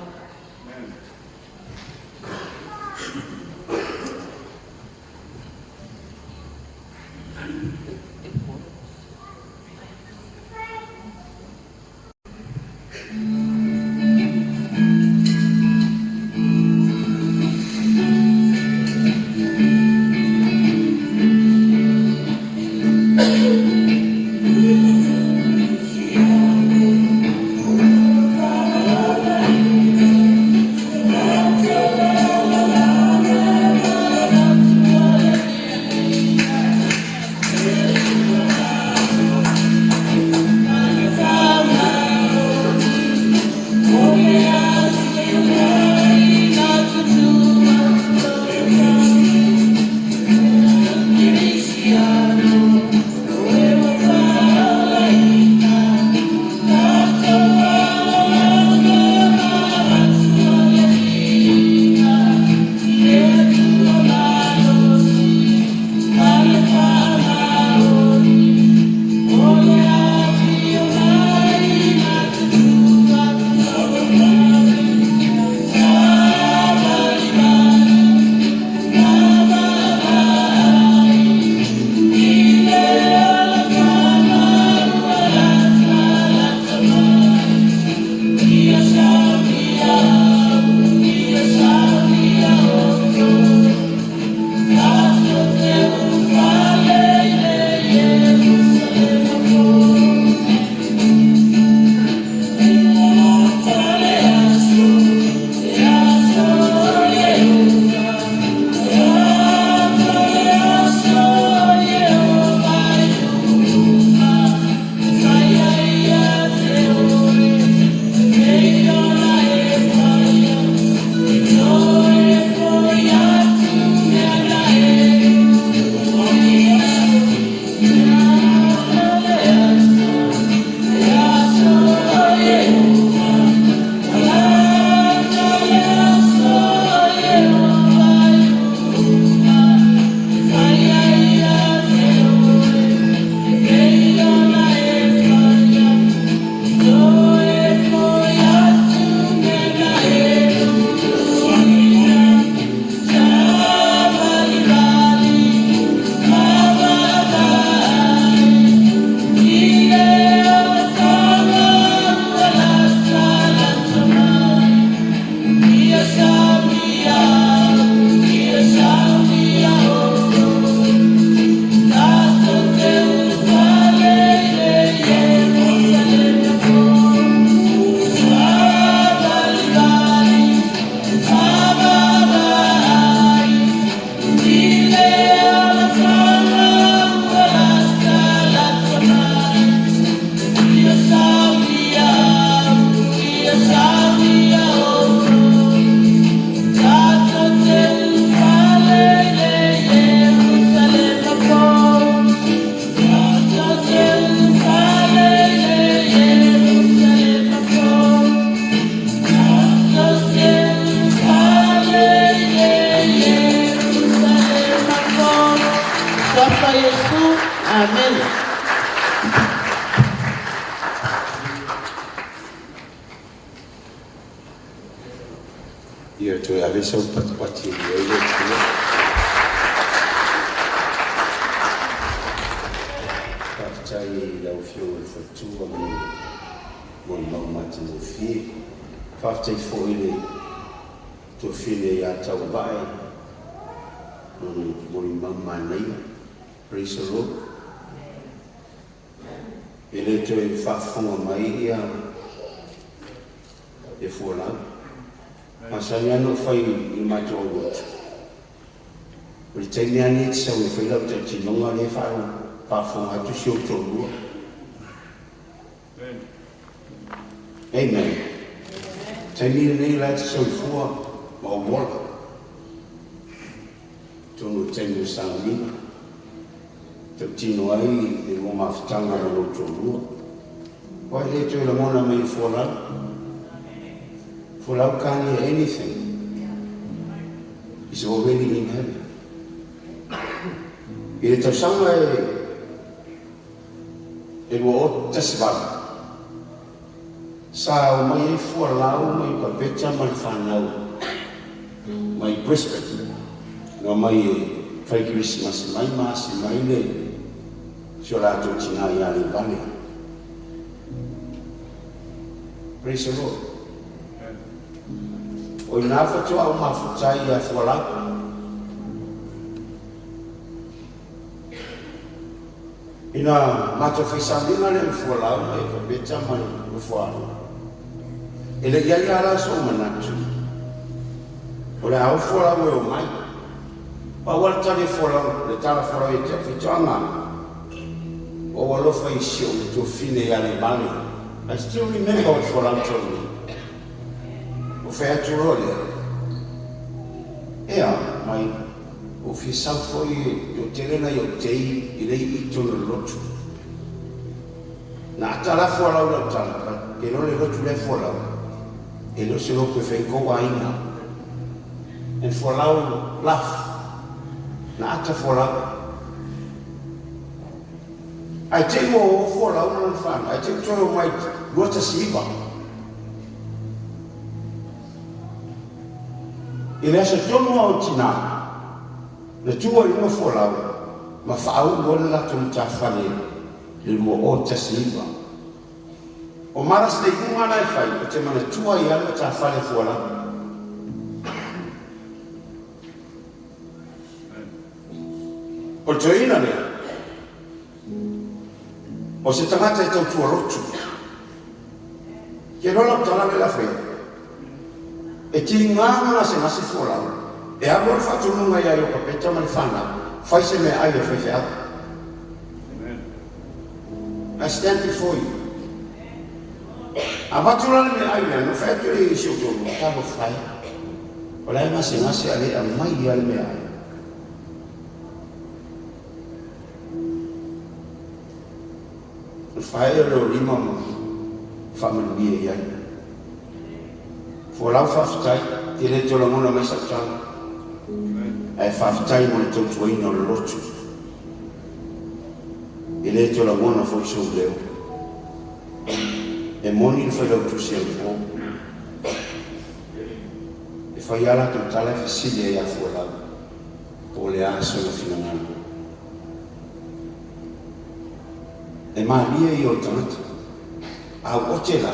Amen. Ia toe ave sau patupati i ai le Atua. Faafetai i lau Afioga i le Faletua mo le molimau matagofie. Faafetai foi i le tuafine ia Tauvae mo le molimau manaia. Praise the Lord. E le toe faafofoga mai ia e fualau. Masani lava ona ou fai i le matou aulotu, o le taimi lava lenei e te sau e fai lau tautinoga lea e faafofoga atu si ou toalua. Amen. Taimi lenei la e te soifua ma ou ola. Atonu le taimi o sauniga. Tautino ai le lua mafutaga ma lou toalua. Ua e le toe lagona mai e Fualau. Fualau can't hear anything. He's already in heaven. I le tausaga e 2018, sa o mai ai Fualau mai Kapeta ma le fanau mai Brisbane. Na mai e fai Kerisimasi mai ma asi mai le si o latou tinā ia Leivale. Praise the Lord. O ina faatoa ou mafuta ai ia Fualau. Ina matou fai sauniga lea ma Fualau ma Ekapeta ma le nofoaalo, e le i ai lava la sou manatu, o le a o Fualau e omai. Pau lava le tali a Fualau, le tala a Fualau ia te au, Faitoaga, ua ou alofa i si ou tuafafine ia Leivale. I still remember what Fualau told me. Ou fai atu loa lea, Ea, mai. Ua fia sau foi e toatele nai ou tei i lei i totonu o le lotu. Na ata la Fualau lau tala, but ke loa le lotu lea Fualau, e le o se lotu e fai ai kou aiga. And Fualau laugh. Na ata Fualau. Ae te i ua o Fualau ma lana whanau, ae te i toe omai 2019. I le aso tonu a o tinā, na tū ai luga Fualau ma faaulu ai le latou matafale le 2019. O Maras le iuga la e fai, o te manatua ai a le matafale a Fualau. O le toeaina lea, o se tagata e tautua lotu. Ke loa lau tala lea la faia, e tiga ma gasegase Fualau, e alu ai le faatonuga ia Iokapeta ma le fanau, fai se meaai a faifeau. I stand before you. Avatu la le meaai lea, na fai atu e si ou toalua, talofa e, o la e gasegase a le aumai lava le meaai. O le faaee o lou lima ma faamanuia i ai. Folau faafetai, e le toe lagona mai sau tala, ae faafetai mo le tautuaina o le lotu. E le toe lagona foi sou leo. E moni le failautusi a le po. E fai lava latou tala e fesili ai ia Folau po o le a sona finagalo. E malie ia o le tagata. A u ote la,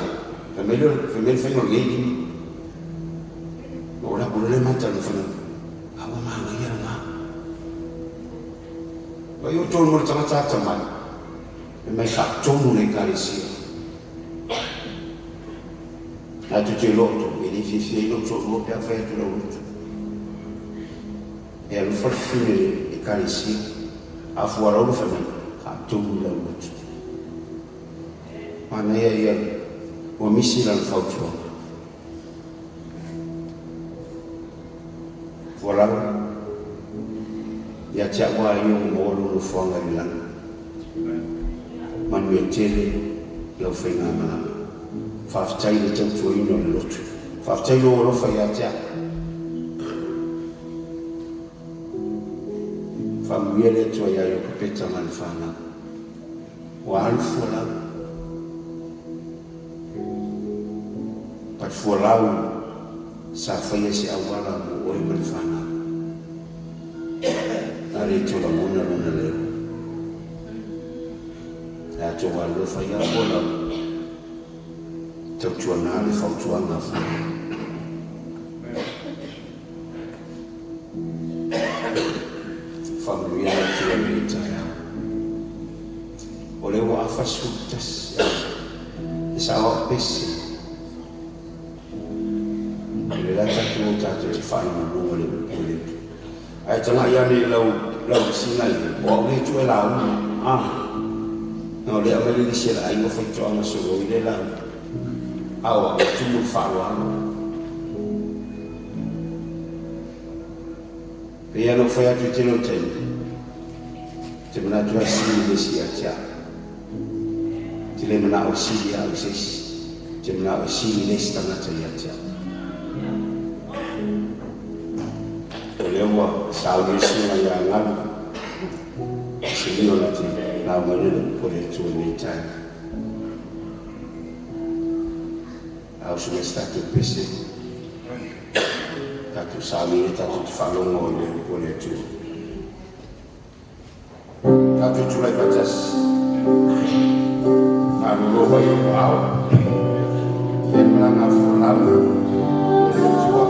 fai mai lea, fai mai le faiga o lenei limi. Ua ou lapu loa le mata na fai mai, A ua manaia lena. Vai outou mo le tagata atamai, e mai faatonu le Ekalesia. A tou te iloa outou, e le fiafia ai lou toalua pe a fai atu lau lotu. E alofa le fafine i le Ekalesia, a fualau le fai mai, faatonu lau lotu. Manaia ia ua misi lana fautuaga. Fualau, ia te au lava ia ua maua lou nofoaga i le lagi. Manuia tele lau faigamalaga. Faafetai i le tautuaina o le lotu. Faafetai lou alofa ia te au. Faamanuia le Atua ia Iokapeta ma le fanau. Ua alu Fualau. But Fualau sa faia se auala mo oe ma le fanau. Na le toe lagona lona leo. Ae a tou alofa ia Fualau, tautuana le fautuaga a Fualau. Faamanuia le Atua i lenei taeao. O lea ua afa 11 e sao au pese. O le la tatou o tatou te faainunuga le upu o le Atua. Ae tagai ane i lau lau sina i o au le tu e lauga. Ah. Na o lea aumai le lisi a le aiga faitoaga solo i le lauga. A o au e tumu le faaaloalo. Pe ia no fai atu te lo taimi. Te manatu a sili le si a tia. Te le mana o sili au sesi. Te mana o sili le si tangata ia tia. O lea ua sauni sunga ia ngalu. Se leo la te lau mai le po le tua nei tai. Au sunga se tātou pese. Tātou sauni e tātou te whalongo i le po le tua. Tātou tūrai whatasi. Whanoro wai o au. Ia maranga whanau. Le tua.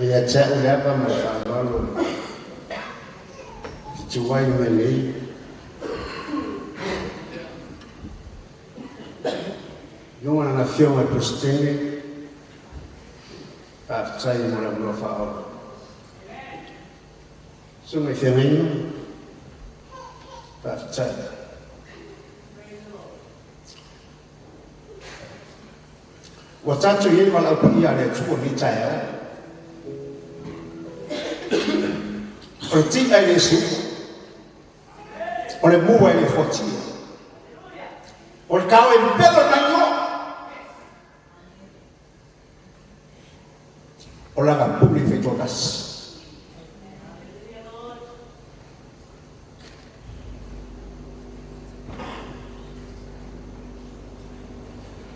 Ia te au le ava ma le faaaloalo i te tuai mai nei. Luga lana afioga i le Peresetene, faafetai mo le avanoa faaola. Susuga i feagaiga, faafetai. Ua tatou i ai le valaau paia a le Atua i lenei taeao. O le ti'a e le seu'u, o le mua e le fuatia, o le tao e velo i maigō, o lana pule faitoatasi.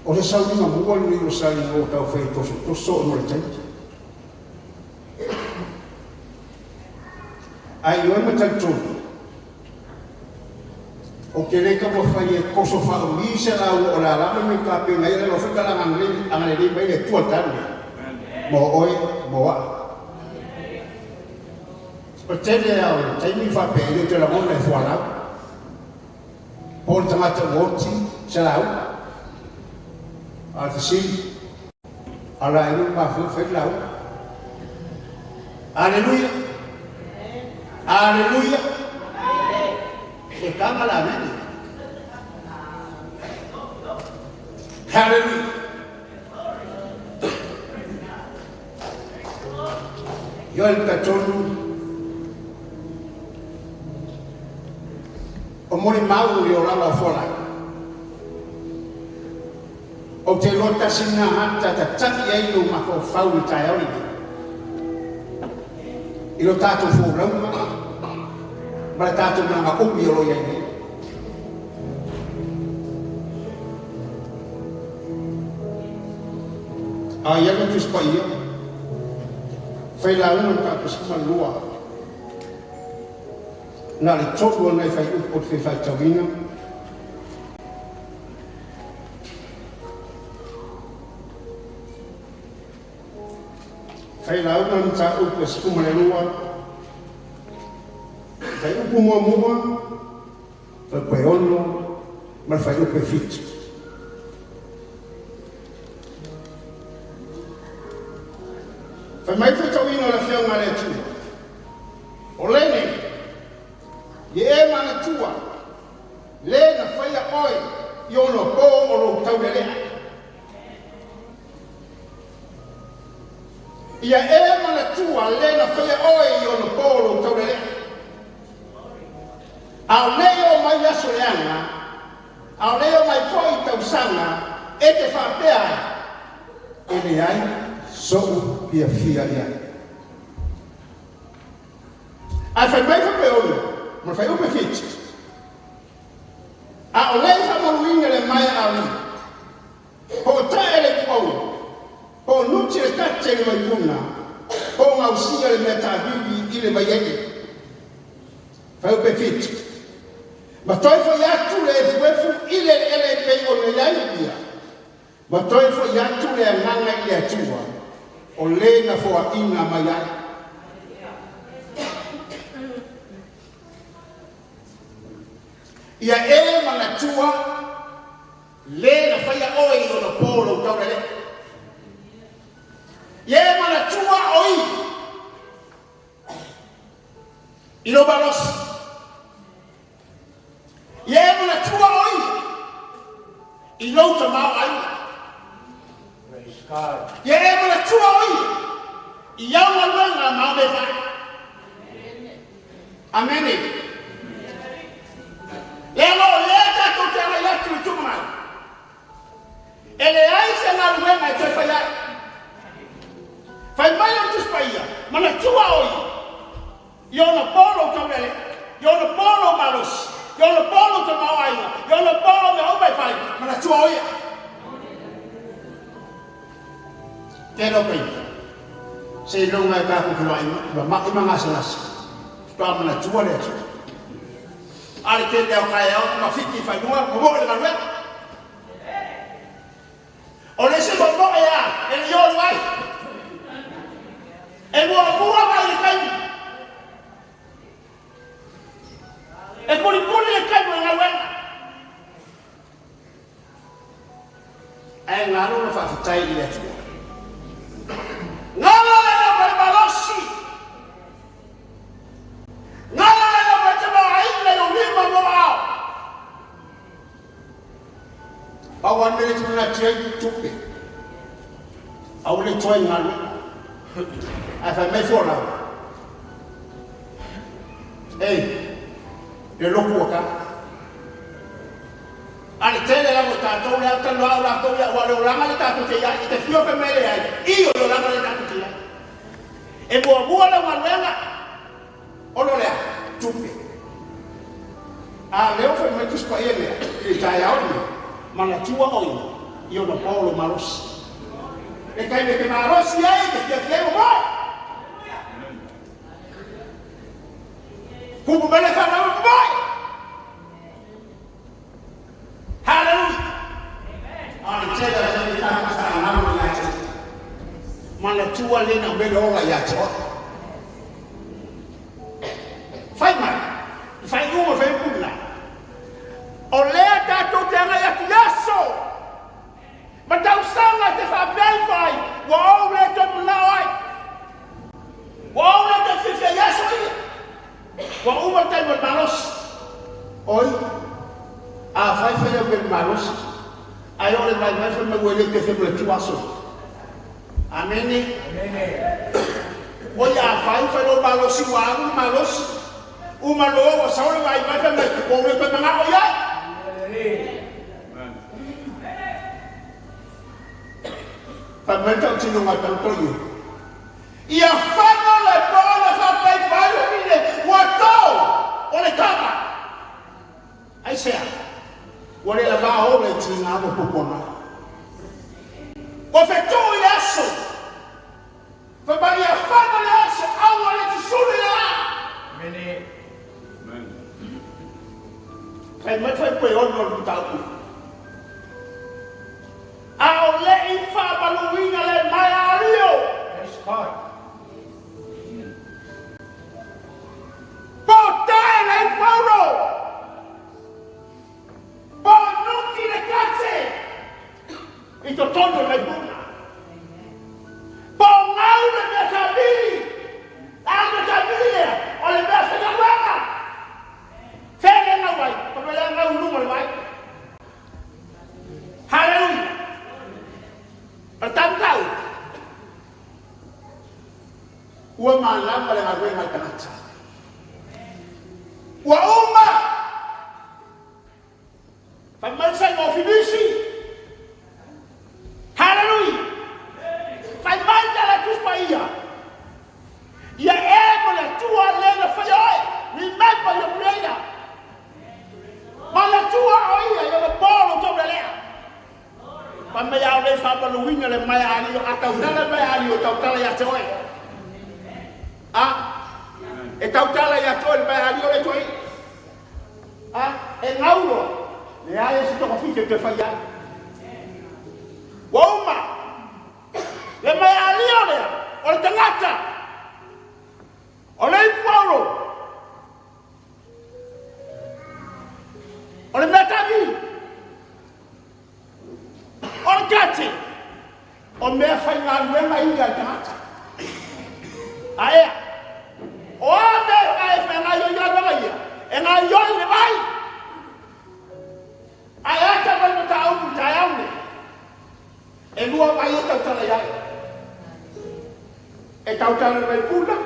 O se sauniga mua lenei o Salino o tau fai tosotoso ona o le taimi. Ae ioe ma talitonu, ou te le taumafai e toso faaumi se lauga o le a lava le mea tapena ai, leaga o foi tala agalelei mai le Atua i le taeao lenei, mo oe, mo a'u. O le tele lava o le taimi faapea e le o toe lagona e fualau po o le tagata ua oti se lauga. A o le fesili, a o le a iloa mafua fai le lauga. Aleluia! Aleluia! E taga la amene. Hallelujah! Ioe le talitonu o molimau i olaga o Folau. Ou te iloa tasi lena ata e tata'i ai lou mafaufau i le taeao lenei i lo tatou folauga ma le tatou malaga umi o lo o i ai nei. A i ai le Tusi Paia, Failauga Mataupu 12, na o le tolu lava nai fuaiupu ou te fia faitauina. Failauga Mataupu 12, fuaiupu muamua, fuaiupu e 6 ma le fuaiupu e 7. Fai mai le faitauina o le Afioga a le Atua, O lenei, ia e manatua, le na faia oe i ona po o lou taulelea. Ia e manatua le na faia oe i ona po o lou taulelea. A o nei oo mai aso leaga, a o nei oo mai foi tausaga e te faapea ai, E leai so'u fiafia i ai. Ae fai mai fuaiupu e 6 ma le fuaiupu e 7, A o le i faamaluina le maea a alii, po o ta'e le itu'auga, po o nuti le tate i le vaipuna, po o gausia le mea taavili i le vaiee. Fuaiupu e 7, Ma toe fo'i atu le efuefu i le eleele e pei ona i ai ia, ma toe fo'i atu le agaga i le Atua, o le na foaina mai ai. Ia e manatua le na faia oe i ona po lou taulelea. Ia e manatua o i i lou malosi. Ia e manatua o i i lou tamaoaiga. Ia e manatua o i i au galuega ma au mea fai. Amene. Leaga o lea tatou te agai atu i lumanai. E leai se galuega e toe fai ai. Fai mai le Tusi Paia, manatua o ia, i ona po lou taulelea, i ona po lou malosi, i ona po lou tamaoaiga, i ona po lou mea uma e fai, manatua o ia. Tele o taimi, seiloga e tatou feloai ma ma'i ma gasegase, faatoa manatua le Atua. A o le tele lava o taeao ma fiki i fanua, momo'o i le galuega. O le isi momo'e a e le i olu ai. E Ae galo le faafetai i le Atua. Galo le lava le malosi. Galo le lava le tamaoaiga i ou lima ma ou aao. Pau lava le mea lea e te manatu ai, tupe. Aua le toe galuega. Ae fai mai folau. Ei, le lotu ua tala. A le tele lava o tatou lea talanoa au latou ia aua o le olaga lea tatou te i ai, e te fia fai mai leai, i o le olaga lea tatou te i ai. E muamua lau galuega, ona o le a? Tupe. A lea ua fai mai Tusi Paia lea i le taeao lenei, manatua o ia i ona paolo malosi. Le taimi e te malosi ai, e te fiafia ai, ua moe. Pupu mai le fanau e moe. Hallelujah. A o le tele o taimi tatou faagalo ia te Manatua le na aumai le ola ia te oe. Fai mai, le faaiuga o le fuaiupu lena, o lea tatou te agai atu i aso ma tausaga e te faapea ifo ai, ua ou le toe manao ai. Ua ou le toe fiafia i aso ia. Ua uma le taimi o le malosi. Oi, afai fai au mea malosi, ae o le vaivai fai mai ua le toe fia ma le tua aso. Amene. Oi, afai fai lou malosi ua alu le malosi, uma loa ua sau le vaivai fai mai ua ou le toe manao i ai. Fai mai le tautinoga a Tautolio. Ia fano le po na faapaifa ai le wahine ua tō o le tama. Aisea? Ua le lavā ola i tiga ma pupuaga. Ua fetuu i le aso. Fai mai ia fano le aso, aua le susunu i le lā. Fai mai fai pue ono o le mataupu. A o le i faamaluina le maea alio. Po tae le ipauro. Po nuki le kate. I totonu o le vaipuna. Po gau le mea tamili. A le mea tamili lea, o le mea faigaluega. Fea le gau ai? Ka mea lea gau i luga o le vai. Haleluia! O le tautau, ua malama le galuega a le tagata. Ua uma! Fai mai sa o finisi. Haleluia! Fai mai te le Tusi Paia. Ia e ma le Atua le na faia oe. Remember your creator. Ma le Atua o ia, ia le polo tau le lea. Fai mai ao le faamaluina le mai alio, a tautala mai alio, tautala ia te oe. A, e tautala ia te oe le mai alio le toi. A, e gaulo, le ai e se togafiti te fai ai. Ua uma, le mai alio lea, o le tagata, o le ipuauro, o le mea tavi, o le kate, o mea faigaluega ia le tagata. Aea, o a mea e faigaluega galuega ia, e gaioi le vai. Ae ata mai mataupu i taeao nei, e lua vai e tautala i ai. E tautala le vaipuna,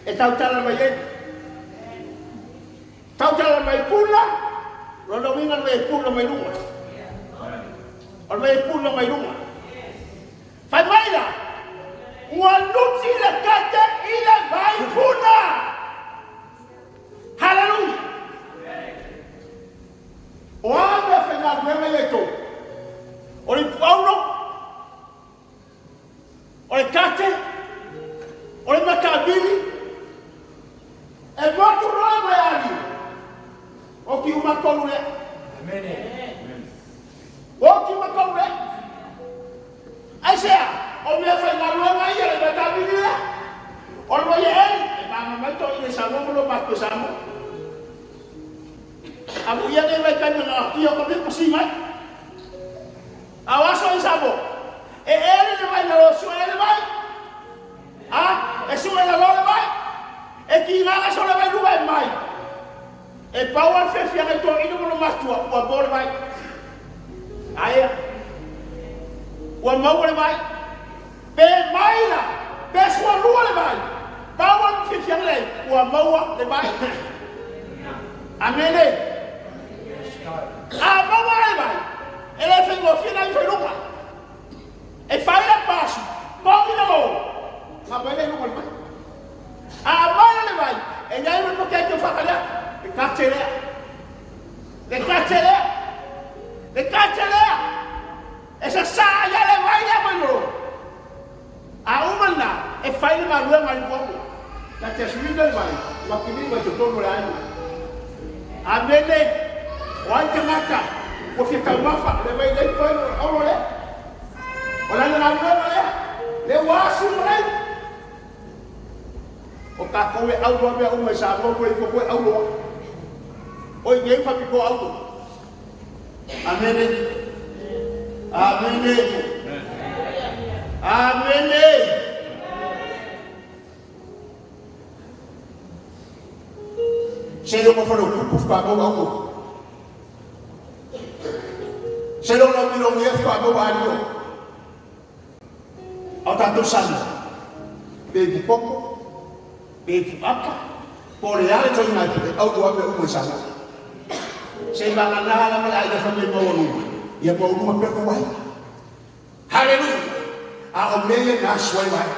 e tautala le vaieli. Tautala le vaipuna, lona uiga le vaipuna mai luga. O le vaipuna mai luga. Fai mai la, ua nuti le kate i le vaipuna. Haleluia! O a mea faigaluega ia e tolu? O le ipuauro, o le kate, o le matavili, e motu loa mai aliu. O ki uma tolu lea. O ki uma tolu lea. Aisea, o mea faigaluega ia le matavili lea. O le vai e eli, e mama mai to i le Samoa ma lo matou Samoa. Amu ia nei vai taimi na kia o ka mea pasi mai. A o Samo. E ele le vai na lo su ele vai. A e su ele lo le vai. E ki nganga so le vai lu vai mai. E pau al fe fia to ino mo matua ua bo le vai. Aia. Ua mau le vai. Pe mai la. Pe sua lua le vai. Pau al fe fia le ua mau le vai. Amene. A mau le vai. Ele fe ngo fia na i fe lunga. E fai la passo. Pau ina lo. Sa vai le lunga le vai. A mai le vai. E ngai mo ke ke fa kala. Le katelea. Le katelea. Le katelea. E sa sa ya le vai le mai lo. A uma na e fai le malua mai ko. La te suinga le vai. Ma kini vai to tomo le ai. Amene. Wa te mata. Ko fi ta mafa le vai le ko o le. O la na le le wa su le. O ka ko e au me o me sa mo ko ko au lo. O i fa ko au. Amene. Amene. Amene. Se lo fa lo ku fa ko au. Se lo no mi lo mi fa ko au. O ta to sana. Pe poco. Pe apa. Por le ale to ina te au o me o sana. Se va na la la la fa me mo no. Ia mo no pe ko wai. Hallelujah. A o me na suai vai.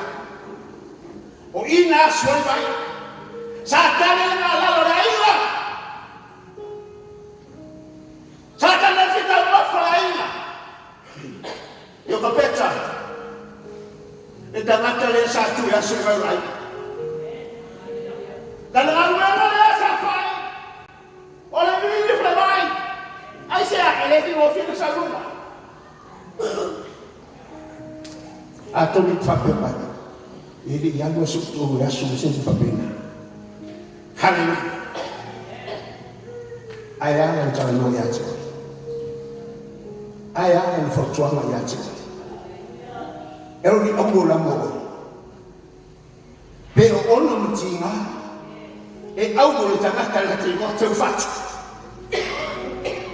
O ina suai vai. Satana na la la ila. Satana fita ma fa ila. Yo kapeta. E tangata le sa tu ya suai vai. La la la la sa fai. O le vi le vai. Ai se a ele fi o fi sa luma. A to mi fa pe mai. Ele ia no su tu ya su se fa pena. Hallelujah. Ai ala nta no ya te. Ai ala nfa tuanga ya te. Ero ni au la mo. Pero ono mtinga e au le tangata le te ko te fatu.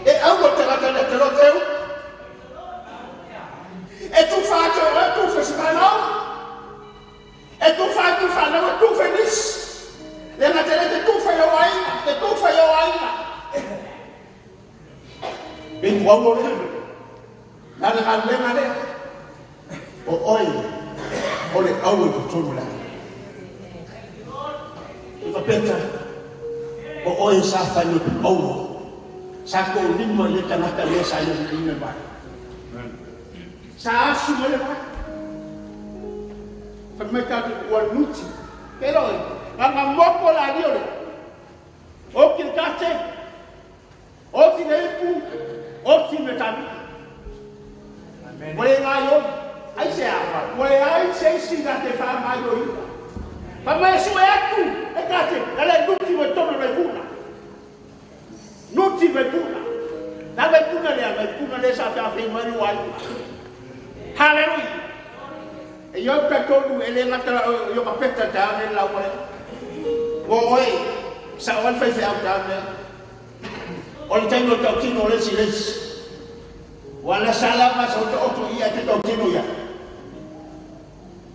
E au le tangata le te lo teu. E tu fatu e tu festival. E tu fatu fa no tu feliz. Le matele te tu fa yo ai, te tu fa yo ai. E tu au le. La la le male. O oi. O le au e tu la. Kapeta o oi sa fa ni o sa ko limo le tangata le sa le ni ba sa su le ba fa me ka o nuti pero nga moko la ni ole o ki kate o ki le pu o ki me tabi amen o le nga yo ai se a o le ai se si da te fa ma yo Pa me su e tu e kate ale nuti me tono le puna. Nuti me puna. La me puna le me puna le sa fa fe mo ni wa. Hallelujah. E yo ka tonu ele ngata yo ka peta ta ne la mo. O oi sa wan fe fe au ta ne. O le tengo tau kino le si les. Wala sala ma so to to ia te tau kino ya.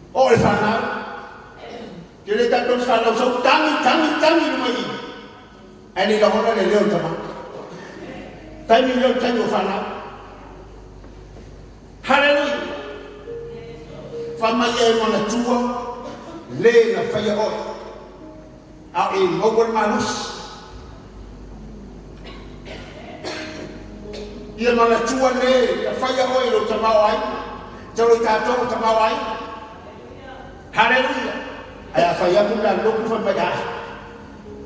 O le fa na. Ke le ta to fa so tangi tangi tangi no mai. Ani la hona le leo tama. Tangi leo tangi fa na. Hallelujah. Fa mai e mona tua le na fa ia o. A e mo malus. Ia mana tua le na fa ia o lo tama ai. Te lo ta to tama ai. Hallelujah. Ai fa ia ku la lo ku fa mai a.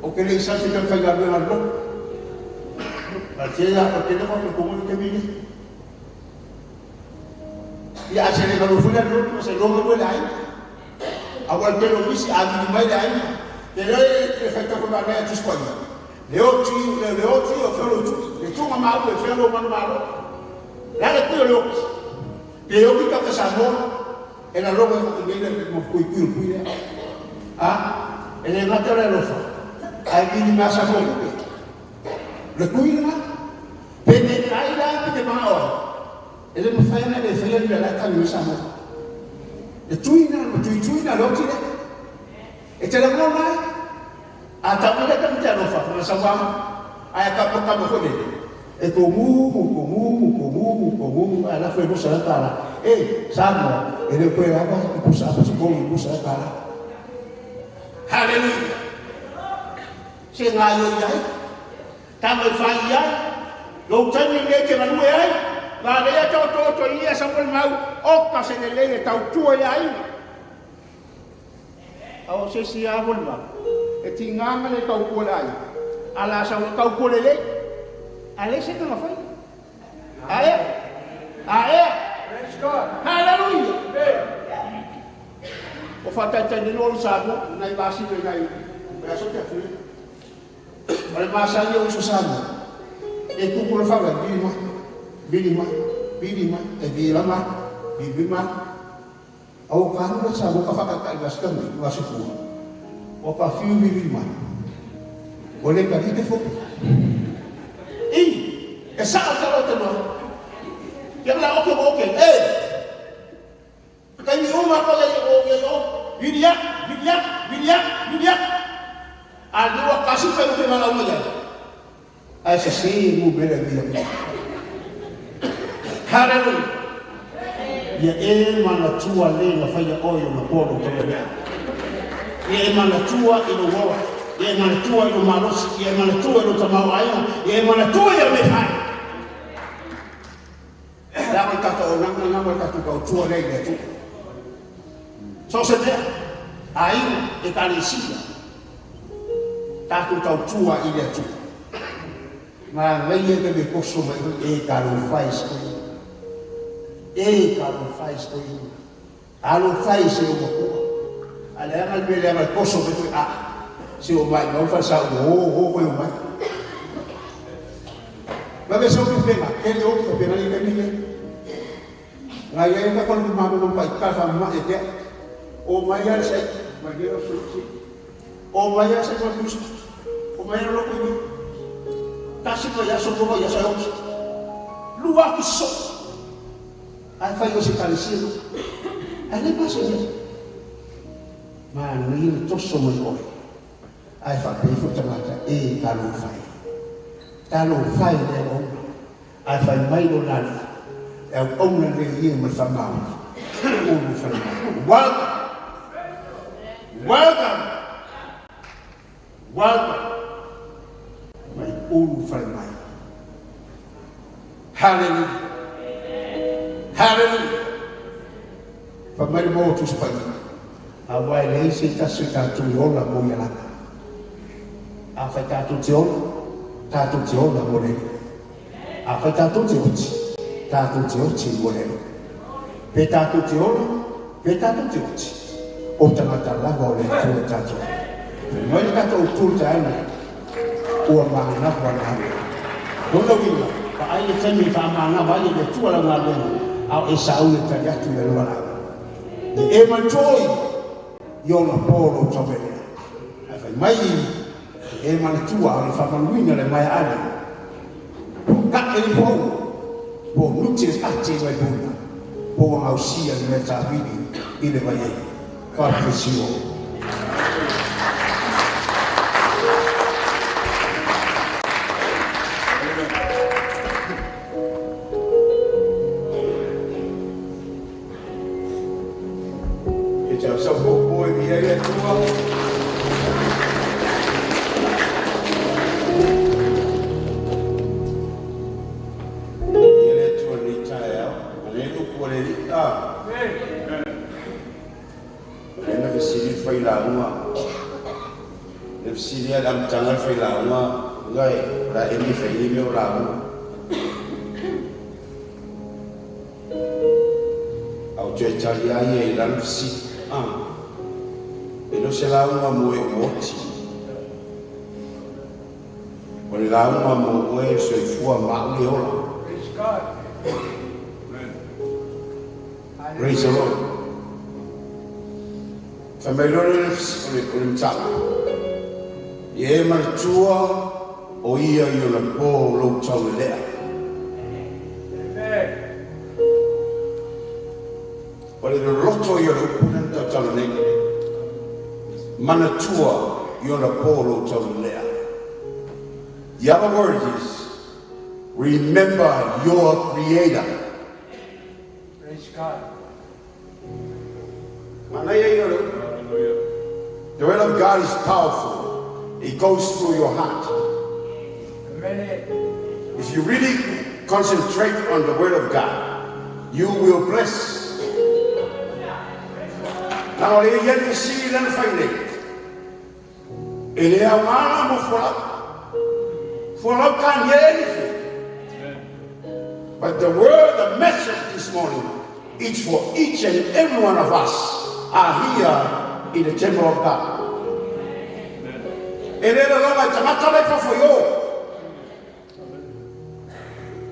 O ke le sa se ka fa ia lo lo. La tela o ke le mo ko mo te mi. Ia se le lo fu la lo se lo mo le ai. A wa te lo misi a di mai le ai. Te le te fa ta ko ba ne ti spoil. Le o ti le o ti o fe lo tu. Le tu ma ma o fe lo ma ma lo. La le ku lo. Pe oki ka ka Samoa, e la logo e nei le mo kui kui kui le. A, e le ngata le alofa. Ai vili mea Samoa i le kui le pe te tai la pe te mga oa. E le mawhai ana le whai le la tangi me Samoa. Le tui na, le tui tui na le oti le. E te la ngona ai. A tau le tangi te alofa, na Samoa. Ai ka ka mo fo le. E ko mu ko mu ko mu ko mu ai la fo mo sa tala. E Samoa, e le koe lava i pusa apa se kongi pusa tala. Hallelujah. Se ngā yo iai. Tama i whai iai. Lou taimi le te galue ai. Ngā lea tau tō ia sa mo mau. Oka se le lele tau tua ia inga. Au se si a mo mau. E ti nganga le tau kua lai. Ala sa mo tau kua le. Ale se nga whai. Ae. Ae. Praise God. Hallelujah. O whātaitai ni lolo Samoa, nai masino i nai, mea so te atu. O le masani o iso Samoa, e kuku le whawa, bili ma, bili ma, bili ma, e vila ma, bibi ma. Au kānu le Samoa ka whakatai wasikami, wasikua. O ka whiu bili ma. O le kari te foku. I, e saa talo te noa. Kia la oke mo oke, e! Kai mi uma ko ia o ia o viria viria viria viria a lua kasi pe te mala uma ia ai se si mu bele via. Hallelujah. Ia e mana tua le na faia oi o na polo to le. Ia e mana tua i lo woa. Ia e mana tua i lo malosi. Ia e mana tua i lo tamau aina. Ia e mana tua i o me fai. La ko tata o nanga nanga tata kau tua le le tu. So se mea, aina e kalesia, tātou tau tua i le atua. Ngā ngai e te me koso mai e ka lo whai sko. E ka lo whai sko. A lo whai se o makua. A le anga me le anga koso mai koe a. Se o mai, mau whai sa o o koe o mai. Ma me so ki penga, ke le o ki penga ni te mile. Ngai e ka kono ki mamu pai ka fa ma e te. O mai a se, mai o se. O mai a se ko tu. O mai lo ko ni. Tasi ko ya so ko ya sa o. Lua ki so. Ai fai o se kalisi. Ai le paso ni. Ma ni to so mo o. Ai fa pe fu tangata e ka lo fai. Ka lo fai le o. Ai fai mai lo na. E o na le ye mo fa ma. O mo fa ma. Welcome. Welcome. Welcome. Mai ulu whare mai. Hallelujah. Hallelujah. Wha mai mō tu spai. A wai lei se tasu tātou i ola mō ia laka. A whai tātou te ola, tātou te ola mō rere. A whai tātou te oti, tātou te oti mō rere. Pe tātou te ola, pe tātou te oti. O tangata lava o le atua tātou. Mai le tātou tū te aina, ua mānawa le hale. Nona winga, pa ai le taimi wha mānawa ai le tua la ngā lenga, au e sa ule tari atu le loa lava. Le e matoi, i ona pōro tawelea. Ai whai mai, e mana tua o le whamanuina le mai ale. Po ka e le pō, po nuti le tate mai puna, po ngausia le mea tāwili i le vai ei. God bless you all. Praise the Lord. Fa mai loa le o le mataupu. Ia e manatua o ia i ona po lou taulelea. O le loloto ia o le upu lea na tautala nei. Manatua i ona po lou taulelea. The other word is, remember your Creator. Praise God. Manaia ia o le upu. The word of God is powerful. It goes through your heart. Amen. If you really concentrate on the word of God, you will bless. Na o le ia le fesili lana fai nei. E le au ngā mo fualau. Fualau can't hear anything. But the word, the message this morning, it's for each and every one of us are here in the temple of God. E le lalonga i tagata le fafo i o.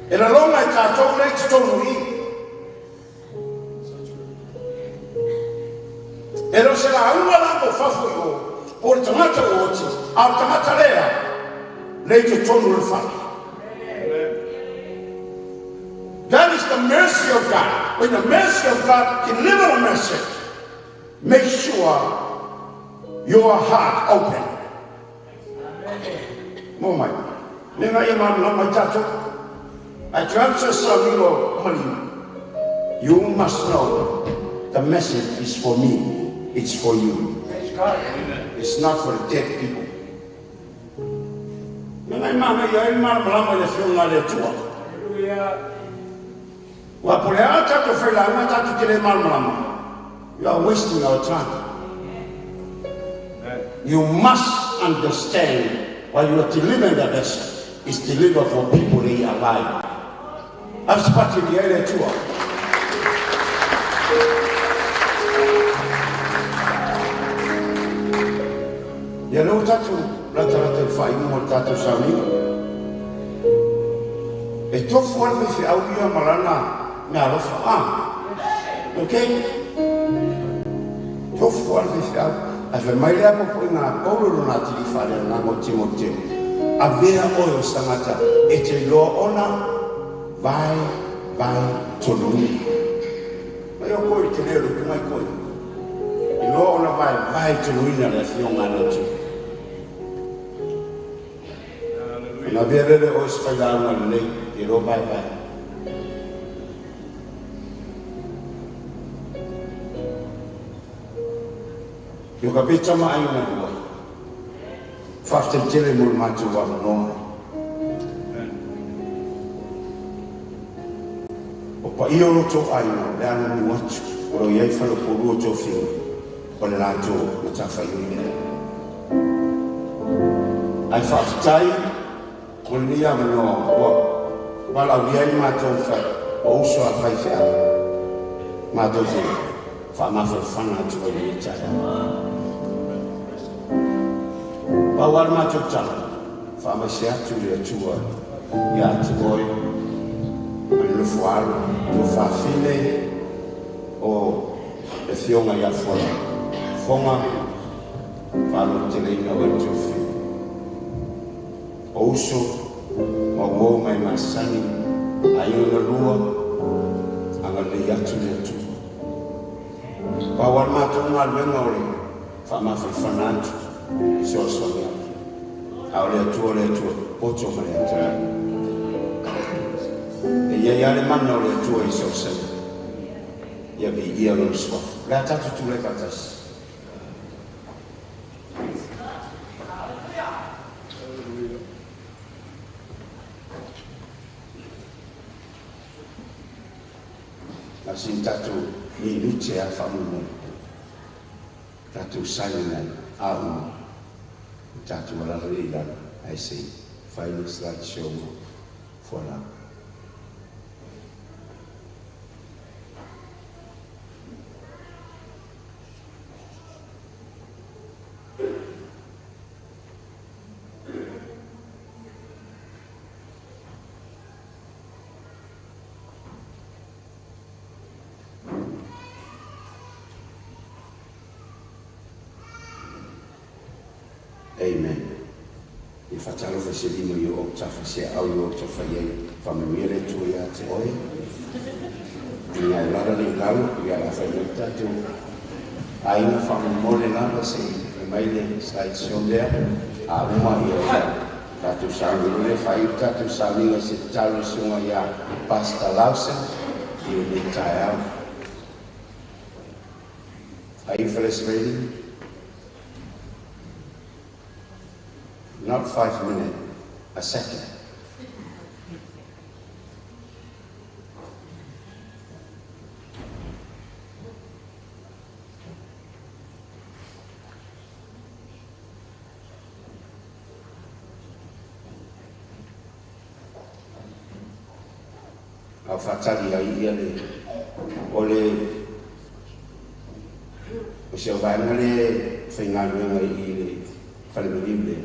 E lalonga i tātou le i totonu i. E lo se la unga la mo fafo i o, po le tagata o oti, a o le tagata lea, le i totonu le fale. That is the mercy of God. When the mercy of God deliver a message, make sure your heart open. Mo mai. Me ngai e mana mai tātou. I transfer sa mali. You must know the message is for me. It's for you. It's not for the dead people. Me ngai mana ia e mana malama i le whionga le tua. Hallelujah. Wa po le a tātou whaila unga tātou te le mana malama. You are wasting our time. You must understand why you are delivering the message. It's delivered for people that are alive. I've spotted the area too. Ia leo tātou rata rata i whai mo tātou sauniga. E tofu ala whiwhi au ia malana me alofa. Ah, okay? Tofu ala whiwhi au. A whai mai lea popo i ngā pauro no nā tiri whare ngā ngō timo temo. A vea oe o sangata e te loa ona vai vai tonuina. Mai o koe te leo luku mai koe. I loa ona vai vai tonuina le fionga le atu. Na vea lele oe se whai launga lelei te loa vai vai. Yo ka peta ma ai na lua. Whafte tele mo le mātou wa manoa. O pa iyo lo tō aina, le ana nu atu, o lo iai whalo po lua tō whinga, o le lātou ma tā whai oi lea. Ai whaftai, o le nia manoa, ua wala ui ai mātou whai, o uso a whai whia, mātou te wha mawhawhana atu ai le tai. Pau ara mātou tala, wha mai se atu le atua ia atu oe, ma le nofo alo, tō whawhine o le fionga ia fuala. Fonga, whalo te leina o e tō whiu. O uso, ma uo mai masani, a inga lua, anga lei atu le atua. Pau ara mātou ngā luenga o le wha mawhawhana atu, soa atu. A o le atua, le atua, poto ma le atua. E ia ia le mana o le atua i so sani. Ia vi ia lo suafu. Le a tātou tū le whatasi. Na sin tātou ni nute a whamumone. Tātou sainenai a uma. Tātou alala i lalo. I say, final slide show for now. Amen. Ia faatalofa i se lima i o autafa, se aau i o autafa i ai. Faamanuia le Atua ia te oe. Ina e lala le i lalo, ia la fai mai le tatou aiga faamolemole lava se i fai mai le slide show lea. A uma ia ona tatou sauni loa lea, faaiu le tatou sauniga i se tatalo i le susuga ia Pastor Lawson i lenei taeao. Are you fellas ready? Not 5 minutes, a second. A faatali ai ia le o le o se vaega le faigaluega i le falemaliu lea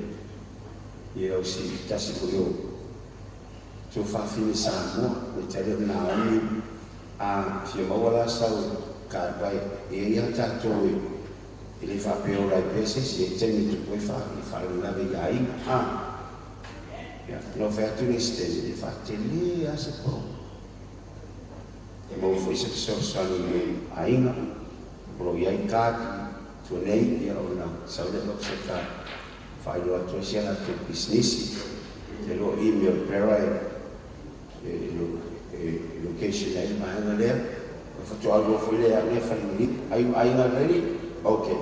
ia o si tasi foi o tuafafine Samoa le tali o Naomi a fia maua la sau card vai e ia tatou e le faapea ola ai pea se isi e taimi tupu ai fa i faalavelave i aiga a ia no fai atu le isi taimi e faatele a se pao e maua foi se fesoasoani i le aiga o lo o i ai card tuanei ia ona sau lea o se card faailoa atu ai si a latou pisinisi te loa email pera e location ai le vaega lea o faatoa loa foi lea au lea falemaliu. Are you aiga ready? Okay.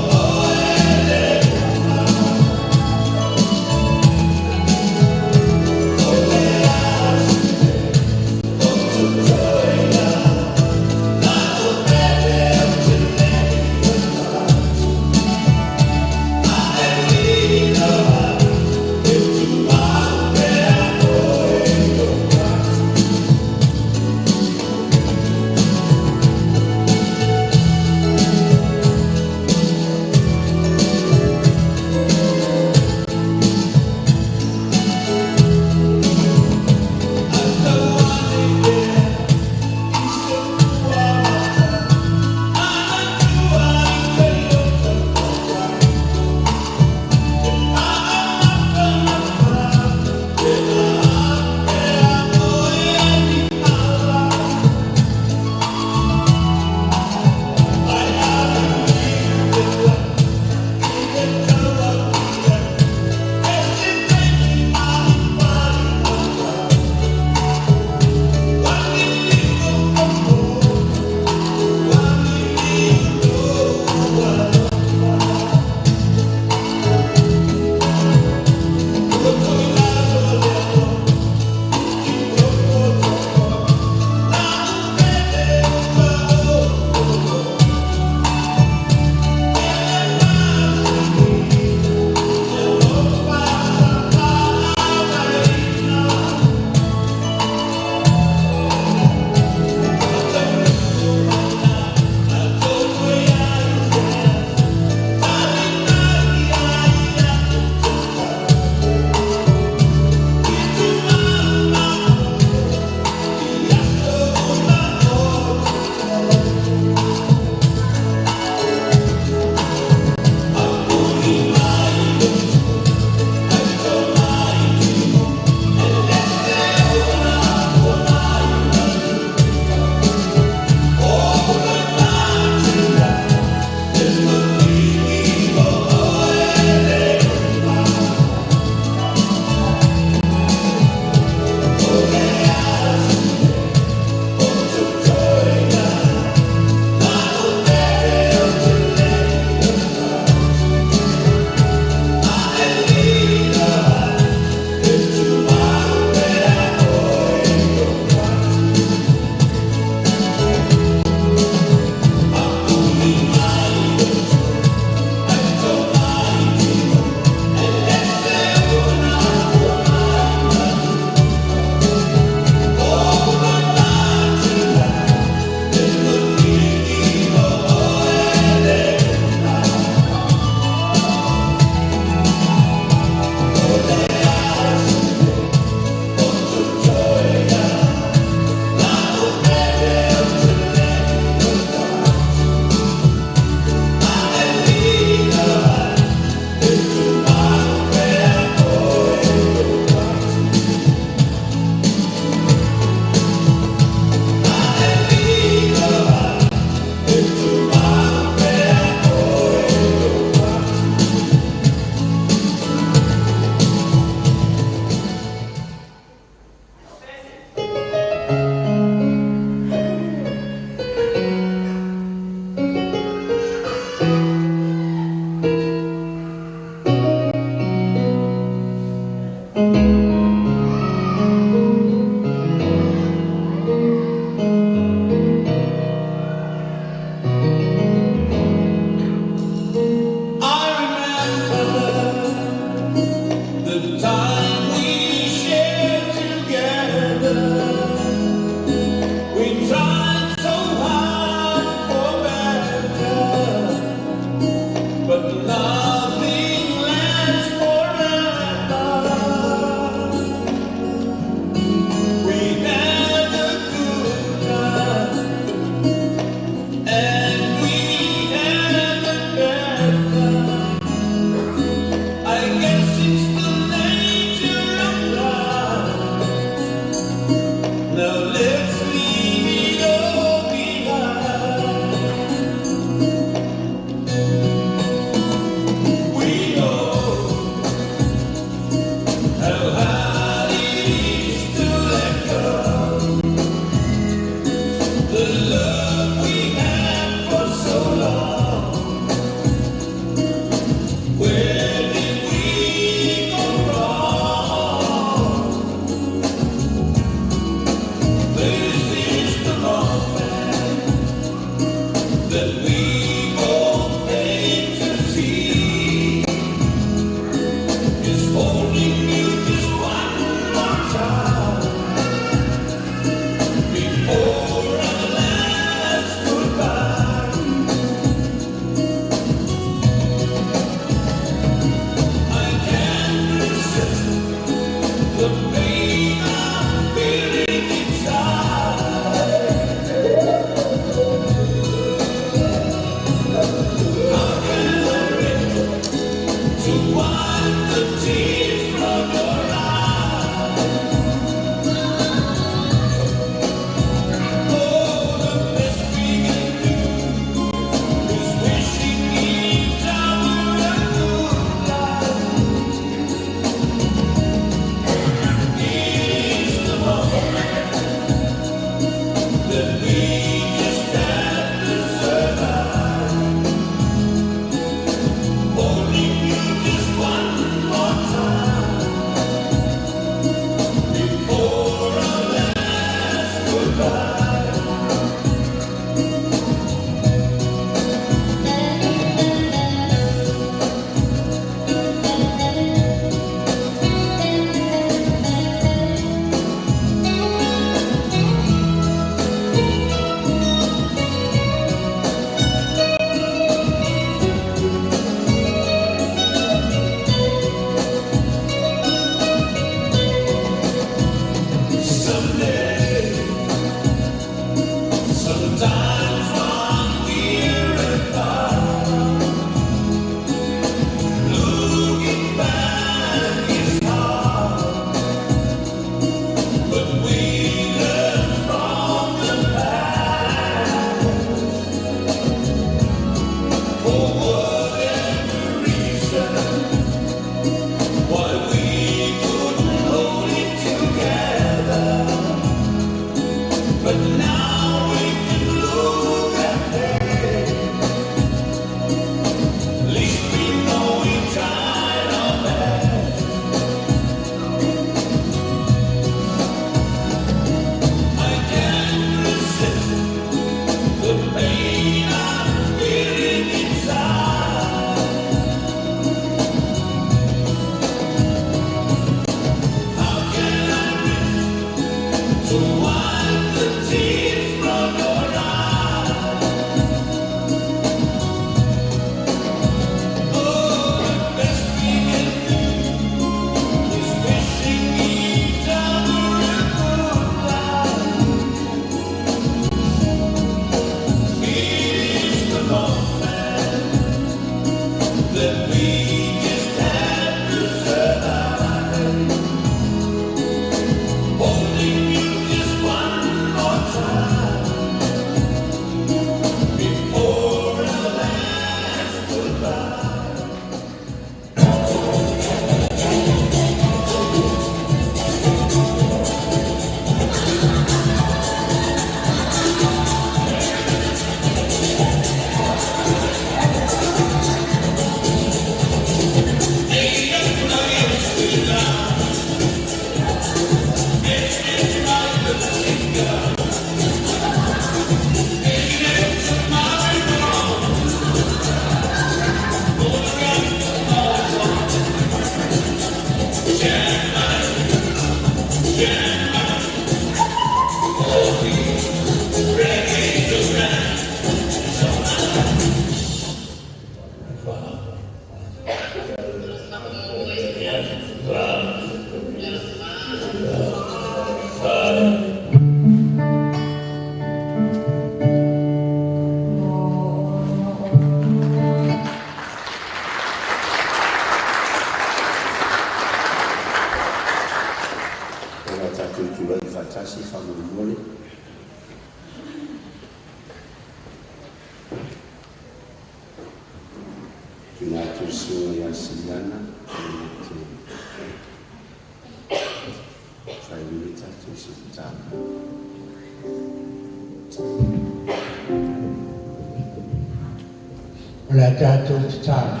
O le tatou tatalo.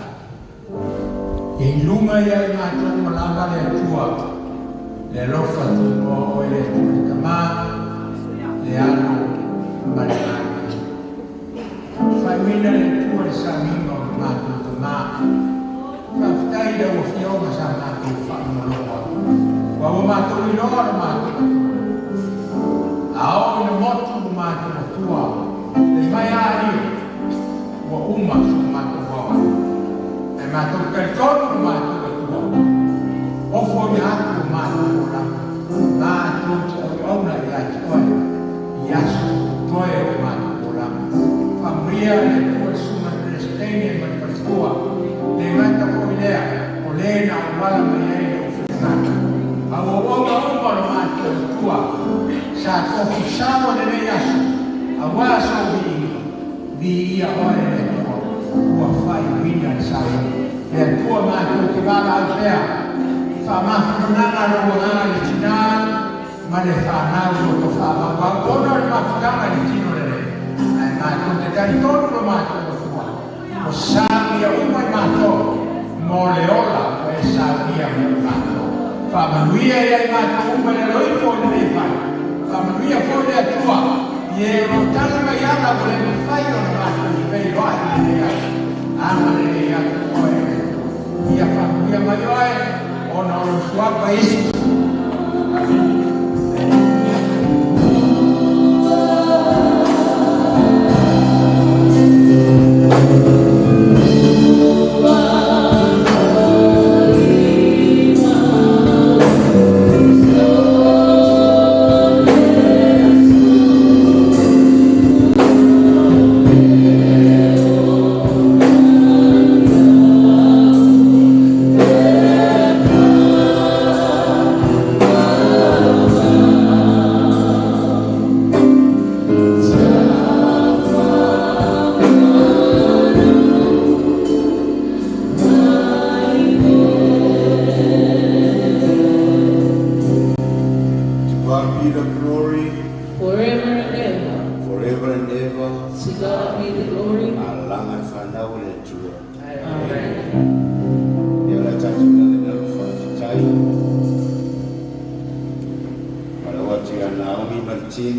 Ia iluma ia i matou malama le Atua, le alofa tunoa oe le Atua le Tamā, le Alo ma le Agaga. Faaiuina le Atua le samiga o le matou tamā. Faafetai i lau afioga sa matou faanoloa. Ua ua matou iloa le matou Atua. A oo ina motu le matou Atua, le mai aalio, ua uma so matou vaoa. Ae matou talitonu le matou Atua. Ofo ia atu o matou olaga. Matou te auauna ia te oe, i aso toe o matou olaga. Faamanuia le Atua le susuga i le Peresetene ma le faletua. Le gata foi lea, auala mai ai lou finagalo. A ua uaga uma lo matou Atua sa tofusalo lenei aso auā sou viiga, viia oe le Atua ua faaiuina le sauaga. Le Atua matou te valaau pea, faamafufunaga lou agaga i le tinā ma le fanau loto faamauau ona o le mafutaga i le tino lenei, ae matou te talitonu lo matou Atua ua saunia uma i matou mo le ola ua e saunia mo i matou. Faamanuia ia i matou uma i le aloifo i lenei fale. Faamanuia foi le Atua i e o lo o tala mai ala ua le mafai ona matou feiloai i lenei aso. Agalelei atu oe e le Atua. Ia faamanuia mai oe ona o lou suafa Iesu. Amene. To God be the glory Forever and ever. forever and ever. To God be the glory. Alaga le fanau o le Atua. Amen. Ia o le a tatou lale na lo faafetai. Ma lau atu ia Naomi ma le team.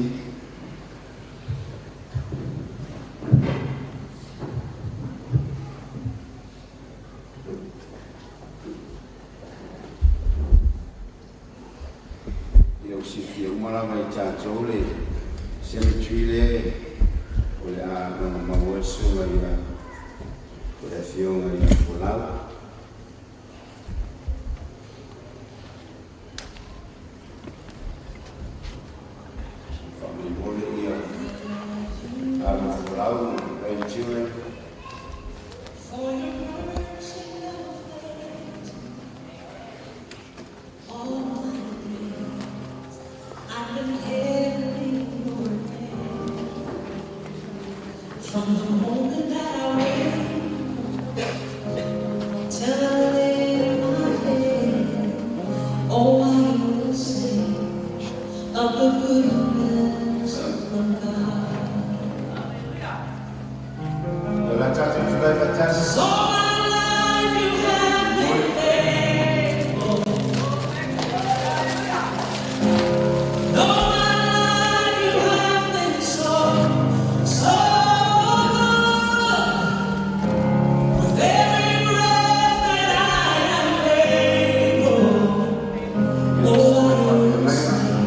Ia ua silafia uma lava e tatou le cemetery lea o le a maumau ai le susuga ia o le afioga ia Folau. Faamolemole ia alo Folau and grandchildren. For your mercy never fails all my days. I've been held in your hand from the moment that I wake till I lay my head. Oh, I will sing of the goodness of God. Ia o le a tatou tulai faatasi. All my life you have been faithful. All my life you have been so, so good. With every breath that I am able, Ia oh, I le will faafetalaiga. sing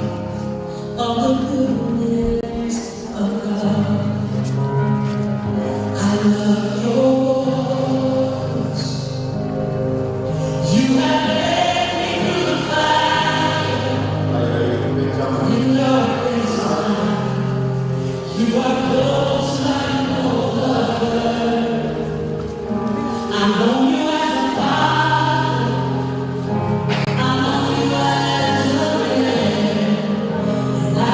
of the goodness of God. I love your voice. You have led me through the fire. Ai ai Benjamin. In darkest night, you are close like no other. I know you as a father. I know you as a friend. And I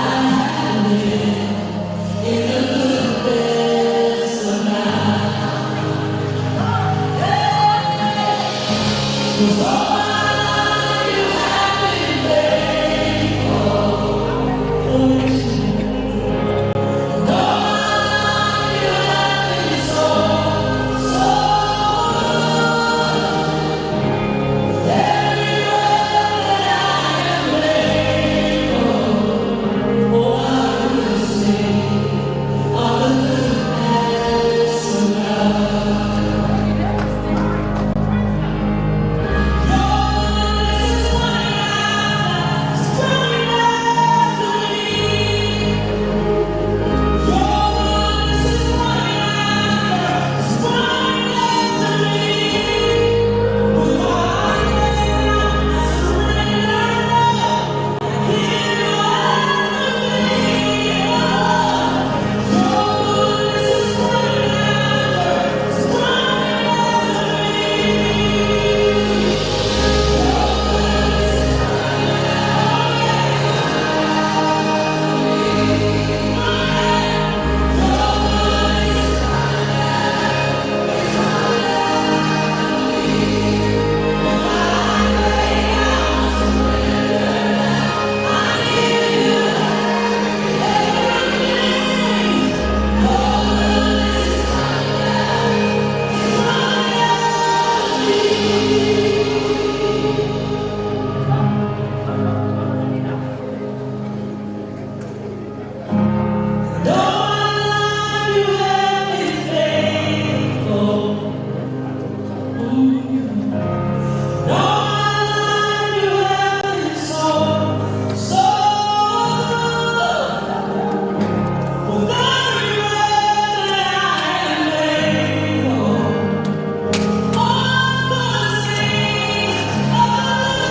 have lived in the goodness of God. 'Cause all